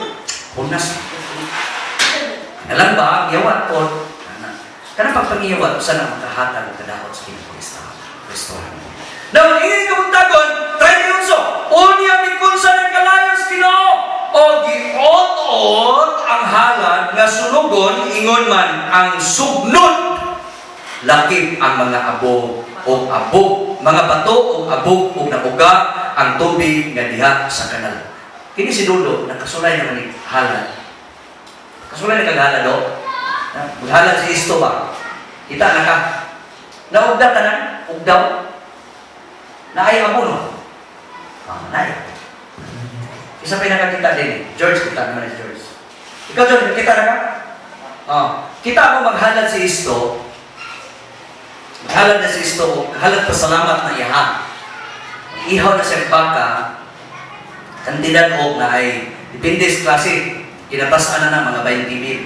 Punas. Nalang ba, giyawat po. Kana, kanang pagpangiyawat, usa na makahatag og kadaot sa Ginoo Kristo. Now, ingin kabuntagon, 38, unya mikunsa ng kalayos Ginoo, o giot-ot ang halad nga sunugon, ingon man ang sugnod, lakip ang mga abo o abo, mga bato o abog o nauga ang tubig nga diha sa kanal. Kini si Dulo, nakasulay naman ni halad. Kasulay na kag halad do. Maghalad si Isto ba? Kita na ka. Naugda tanan, ugdaw. Naay amo no. Ah, naay. Isa pa yung nakakita din eh. George, kita naman si George. Ikaw, George, kita na ka? Oh, kita mo maghalad si Isto. Maghalad na si Isto, halad pasalamat na iha. Ihaw na siyang baka, kantidad og na ay depende sa klase. Kinatasaan na na mga 20 mil.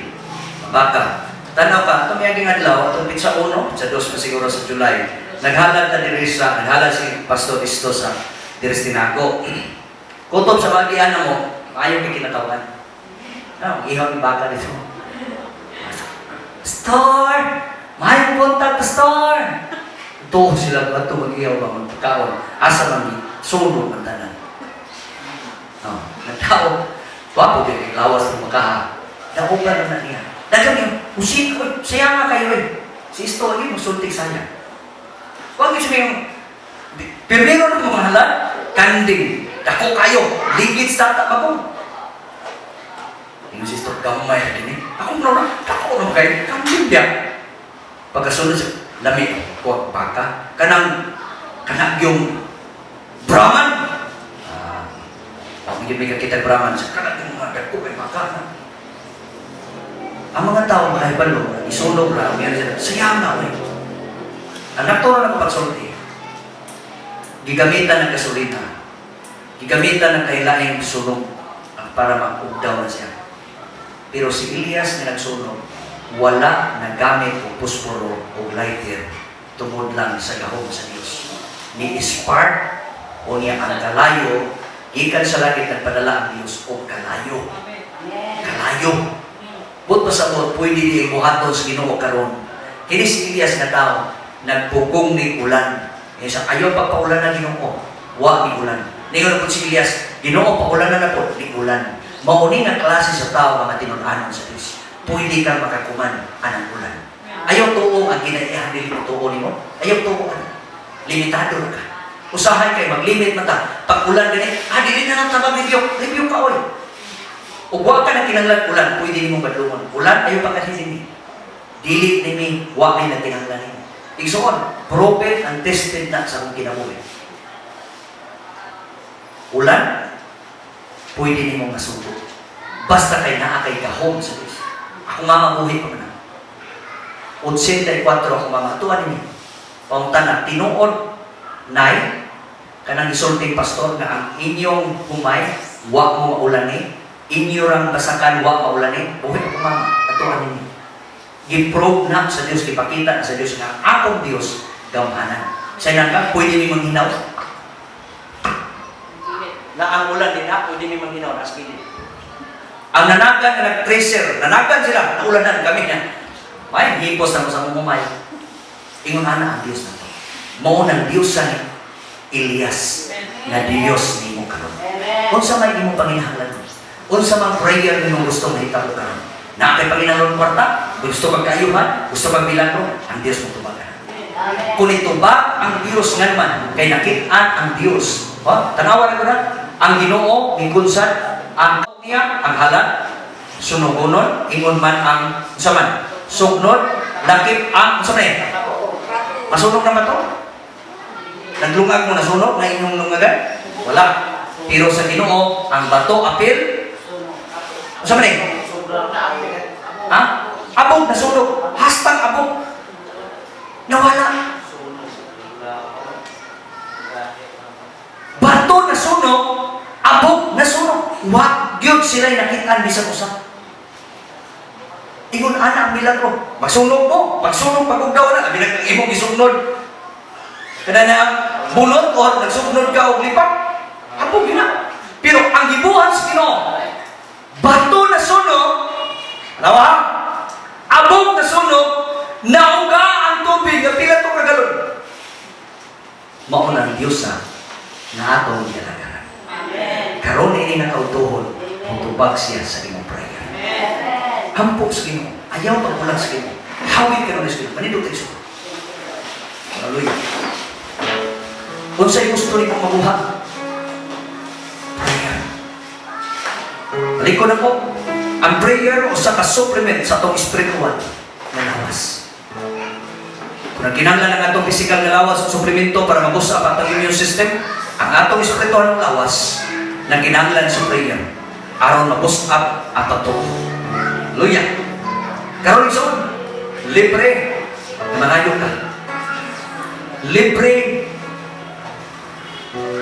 Baka. Tanaw ka, itong miyaging adlaw, itong petsa 1, petsa 2 pa siguro sa July. Naghalad ta diri sa, naghalad si Pastor Isto sa diri sa Tinago. Kutob sa bagian na mo, ayaw kay kinatawan. Ah, ihaw ni baka dito. Pastor! May buntag, Pastor! Tuo sila ato mag-ihaw ba magpakaon. Asa man ni sunog ang tanan. Oh, nagtao, wapo din lawas ng makaha. Naugan na na niya. Daghang yung, usik, oy, siya nga kayo eh. Si Isto, lagi musultig saya. Huwag yun siya yung, primero na mamahalan, kanding. Dako kayo, ligid sa tata ko. Ingon si Isto, gamay na din eh. Ako na, dako na kayo, kanding niya. Pagkasunod siya, lami, kuha baka. Kanang, kanang yung Brahman. Ah, ako yun may kakita Brahman. Sa kanang yung mga dako kay baka. Ang mga tao makahibalo, isunog ra, meron sila, sayang na, oy. Ang natural na pagsulti, gigamitan ng gasolina, gigamitan ng kailaing sunog para mag-ugdaw na siya. Pero si Elias nga nagsunog, wala nagamit og posporo o lighter tungod lang sa gahom sa Dios. Ni spark o niya ang kalayo, gikan sa langit nagpadala ang Dios og kalayo. Amen. Kalayo. But pasabot, pwede di buhaton sa Ginoo karon. Kini si Elias nga tao, nagpugong ni ulan. Kaya sa ayaw pagpaulan na Ginoo, wa ni ulan. Ningon po si Elias, "Ginoo, paulan na na po," ni ulan. Mao ni nga klase sa tao nga matinud-anon sa Dios. Pwede kang makakuman anang ulan. Ayaw tuo ang ginaiyahan dili mo tuo nimo. Ayaw tuo ana. Limitado na ka. Usahay kay maglimit man ta. Pag ulan gani, ah, dili na lang ta mag-review. Review ka oy. Ug wa ka na kinahanglan ulan, pwede nimo badlungon. Ulan ayo pa kasi ni. Dili nimi wa may nagkinahanglan nimo. Igsoon, proven and tested na sa akong kinabuhi. Ulan, pwede nimo masubo. Basta kay naa kay gahom sa Dios. Ako mama buhi pa man na. 84 ako mama. Tuwa ninyo. Pangutana, tinuod, nay, kanang isulting pastor nga ang inyong humay, wa mo maulani, inyo rang basakan, wa maulani, buhi ako mama, atuan ninyo. Giprove na sa Dios, gipakita na sa Dios nga akong Dios gamhanan. Sa ka, pwede ni manghinaw. Na ang ulan din ha, pwede ni manghinaw, nas gilid. Ang nanagan nga nag-treasure, nanagan sila, naulanan kami na. May hipos na mo sa mong humay. Ingon ana ang Dios na to. Mao nang Dios sa ni Elias nga Dios nimo karon. Amen. Unsa may imong panginahanglan? Unsa man prayer nimong gusto mahitabo karon? Naa kay panginahanglan kwarta, gusto kag kaayuhan, gusto kag milagro, ang Dios mo tubagan. Amen. Kung itubag ang Dios nga man, kay nakit-an ang Dios. Oh, tanawa na ko na. Ang Ginoo gikunsad ang niya ang halad sunugonon, ingon man ang unsa man sugnod, lakip ang unsa man eh? Masunog na ba to? Naglungag mo, nasunog na inyong lungagan? Wala. Pero sa Ginoo, ang bato apil unsa man eh? Ha? Abog nasunog, hastang abog. Nawala. Bato nasunog, abog nasunog. Wa gyud sila nakitaan bisan usa. Ingon ana ang milagro. Magsunog mo, pagsunog pag-ugdaw na, labi na kang imong gisugnod. Kana na bunot or nagsugnod ka og lipat. Abog yun na. Pero ang gibuhat sa Ginoo, bato nasunog, alawa, abog nasunog, nauga ang tubig nga pila to kagalon. Mao na ang Diyos sa nga atong gialagaran. Amen. Karon ini nga kautuhon, mutubag siya sa imong prayer. Amen. Hampo sa Ginoo, ayaw pagbulag sa Ginoo. Hawit karon sa Ginoo, manindot tayo sa Hallelujah. Unsay gusto nimo mabuhat? Prayer. Balik ko na po. Ang prayer usa ka supplement sa atong spiritual nga lawas. Kung ang kinahanglan ang atong physical nga lawas o suplemento para ma-boost up atong immune system, ang atong spiritual nga lawas na kinahanglan sa prayer aron ma-boost up ang pagtuo. Hallelujah. Karon igsoon, libre nga mangayo ka. Libre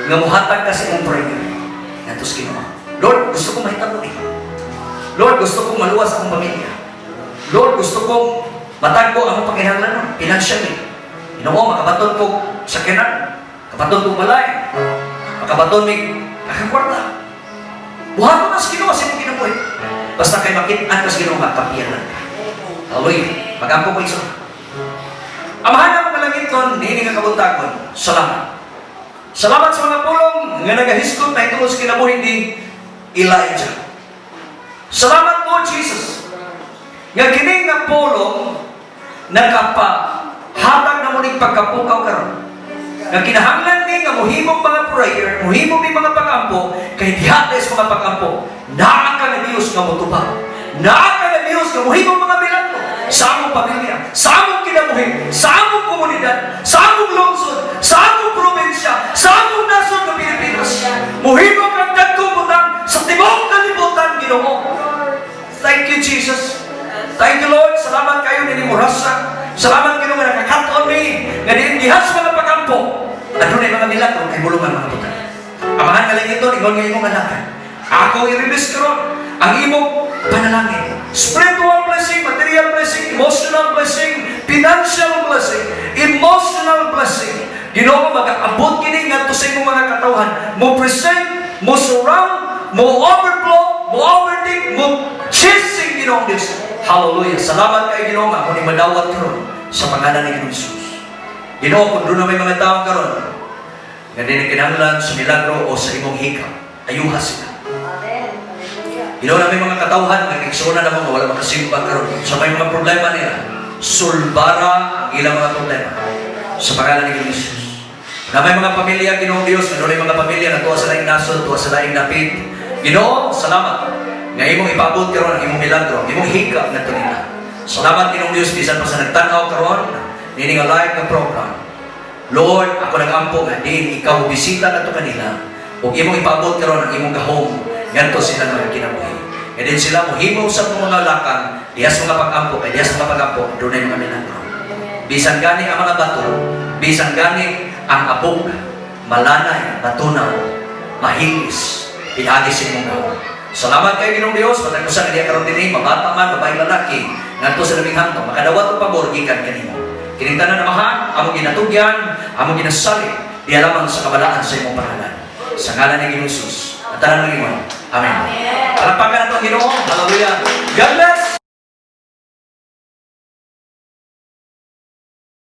nga muhatag ka sa imong prayer ngadto sa Ginoo. Lord, gusto ko mahitabo ni. Lord, gusto kong maluwas akong pamilya. Lord, gusto kong matagbo ang panginahanglan financially. Ginoo, makabaton ko sakyanan, makabaton ko balay, makabaton mig nakakwarta. Buhaton na sa Ginoo sa imong kinabuhi. Basta kay makit-an ka sa Ginoo nga kapiyanan ka. Hallelujah. Magampo ko isa. Amahan na mga langitnon, niini nga kabuntagon. Salamat. Salamat sa mga pulong nga nagahisgot na itungod sa kinabuhi ni Elijah. Salamat mo, Jesus. Nga kini nga pulong nakapahatag na mo ning pagkapukaw karon. Nga kinahanglan ni nga muhimong mga prayer, muhimong ni mga pagampo, kay diha sa mga pagampo, naa ka nga Dios nga motubag. Naa ka nga Dios nga muhimong mga milagro sa among pamilya, sa among kinabuhi, sa among komunidad, sa among lungsod, sa among probinsya, sa among nasod ng Pilipinas. Muhimo kang dagkong butang sa tibuok kalibutan, Ginoo. Thank you, Jesus. Thank you, Lord. Salamat kayo nini orasa. Salamat kayo nga nakakaton ni nga diin diha sa mga pagampo. Adunay mga milagro kay bulungan mga butang. Amahan nga langitnon, ingon nga imong alagad. Ako i-release karon ang imong panalangin. Spiritual blessing, material blessing, emotional blessing, financial blessing, emotional blessing. Ginoo, mag-abot kini ngadto sa imong mga katawhan. Mo present, mo surround, mo overflow, mo overtake, mo chasing, Ginoong Diyos. Hallelujah. Salamat kay Ginoo nga kung madawat karon sa pangalan ni Ginoong Jesus. Ginoo, kung duna may mga tao karon nga dili kinahanglan sa milagro o sa imong hikap, ayuha sila. Amen. Hallelujah. Ginoo, na may mga katawhan nga igsuonan namo nga wala makasimba karon sa may mga problema nila, sulbara ang ilang mga problema sa pangalan ni Ginoong Jesus. Na may mga pamilya, Ginoong Diyos, nga dunay mga pamilya na tuwa sa laing nasod, tuwa sa laing dapit. Ginoo, salamat nga imong ipaabot karon ang imong milagro, ang imong hikap ngadto nila. Salamat, Ginoong Diyos, bisan pa sa nagtan-aw karon niini nga live nga program. Lord, ako nagampo nga din ikaw bisita ngadto kanila ug imong ipaabot karon ang imong gahom ngadto sila mga kinabuhi. Nga din sila mohimo sa mga lakang diha sa mga pag-ampo, kay diha sa mga pag-ampo dunay mga milagro. Bisan gani ang mga bato, bisan gani ang abog, malanay, matunaw, mahilis, pinaagi sa imong gahom. Salamat kay Ginoong Dios, matag usa nga diha karon dinhi, mabata man, babae, lalaki, ngadto sa labing hamtong, makadawat og pabor gikan kanimo. Kining tanan, Amahan, among ginatugyan, among ginasalig, diha lamang sa kabalaan sa imong pangalan. Sa ngalan ni Ginoong Jesus. At tanan nag-ingon. Amen. Amen. Palakpakan nato ang Ginoo. Hallelujah. God bless.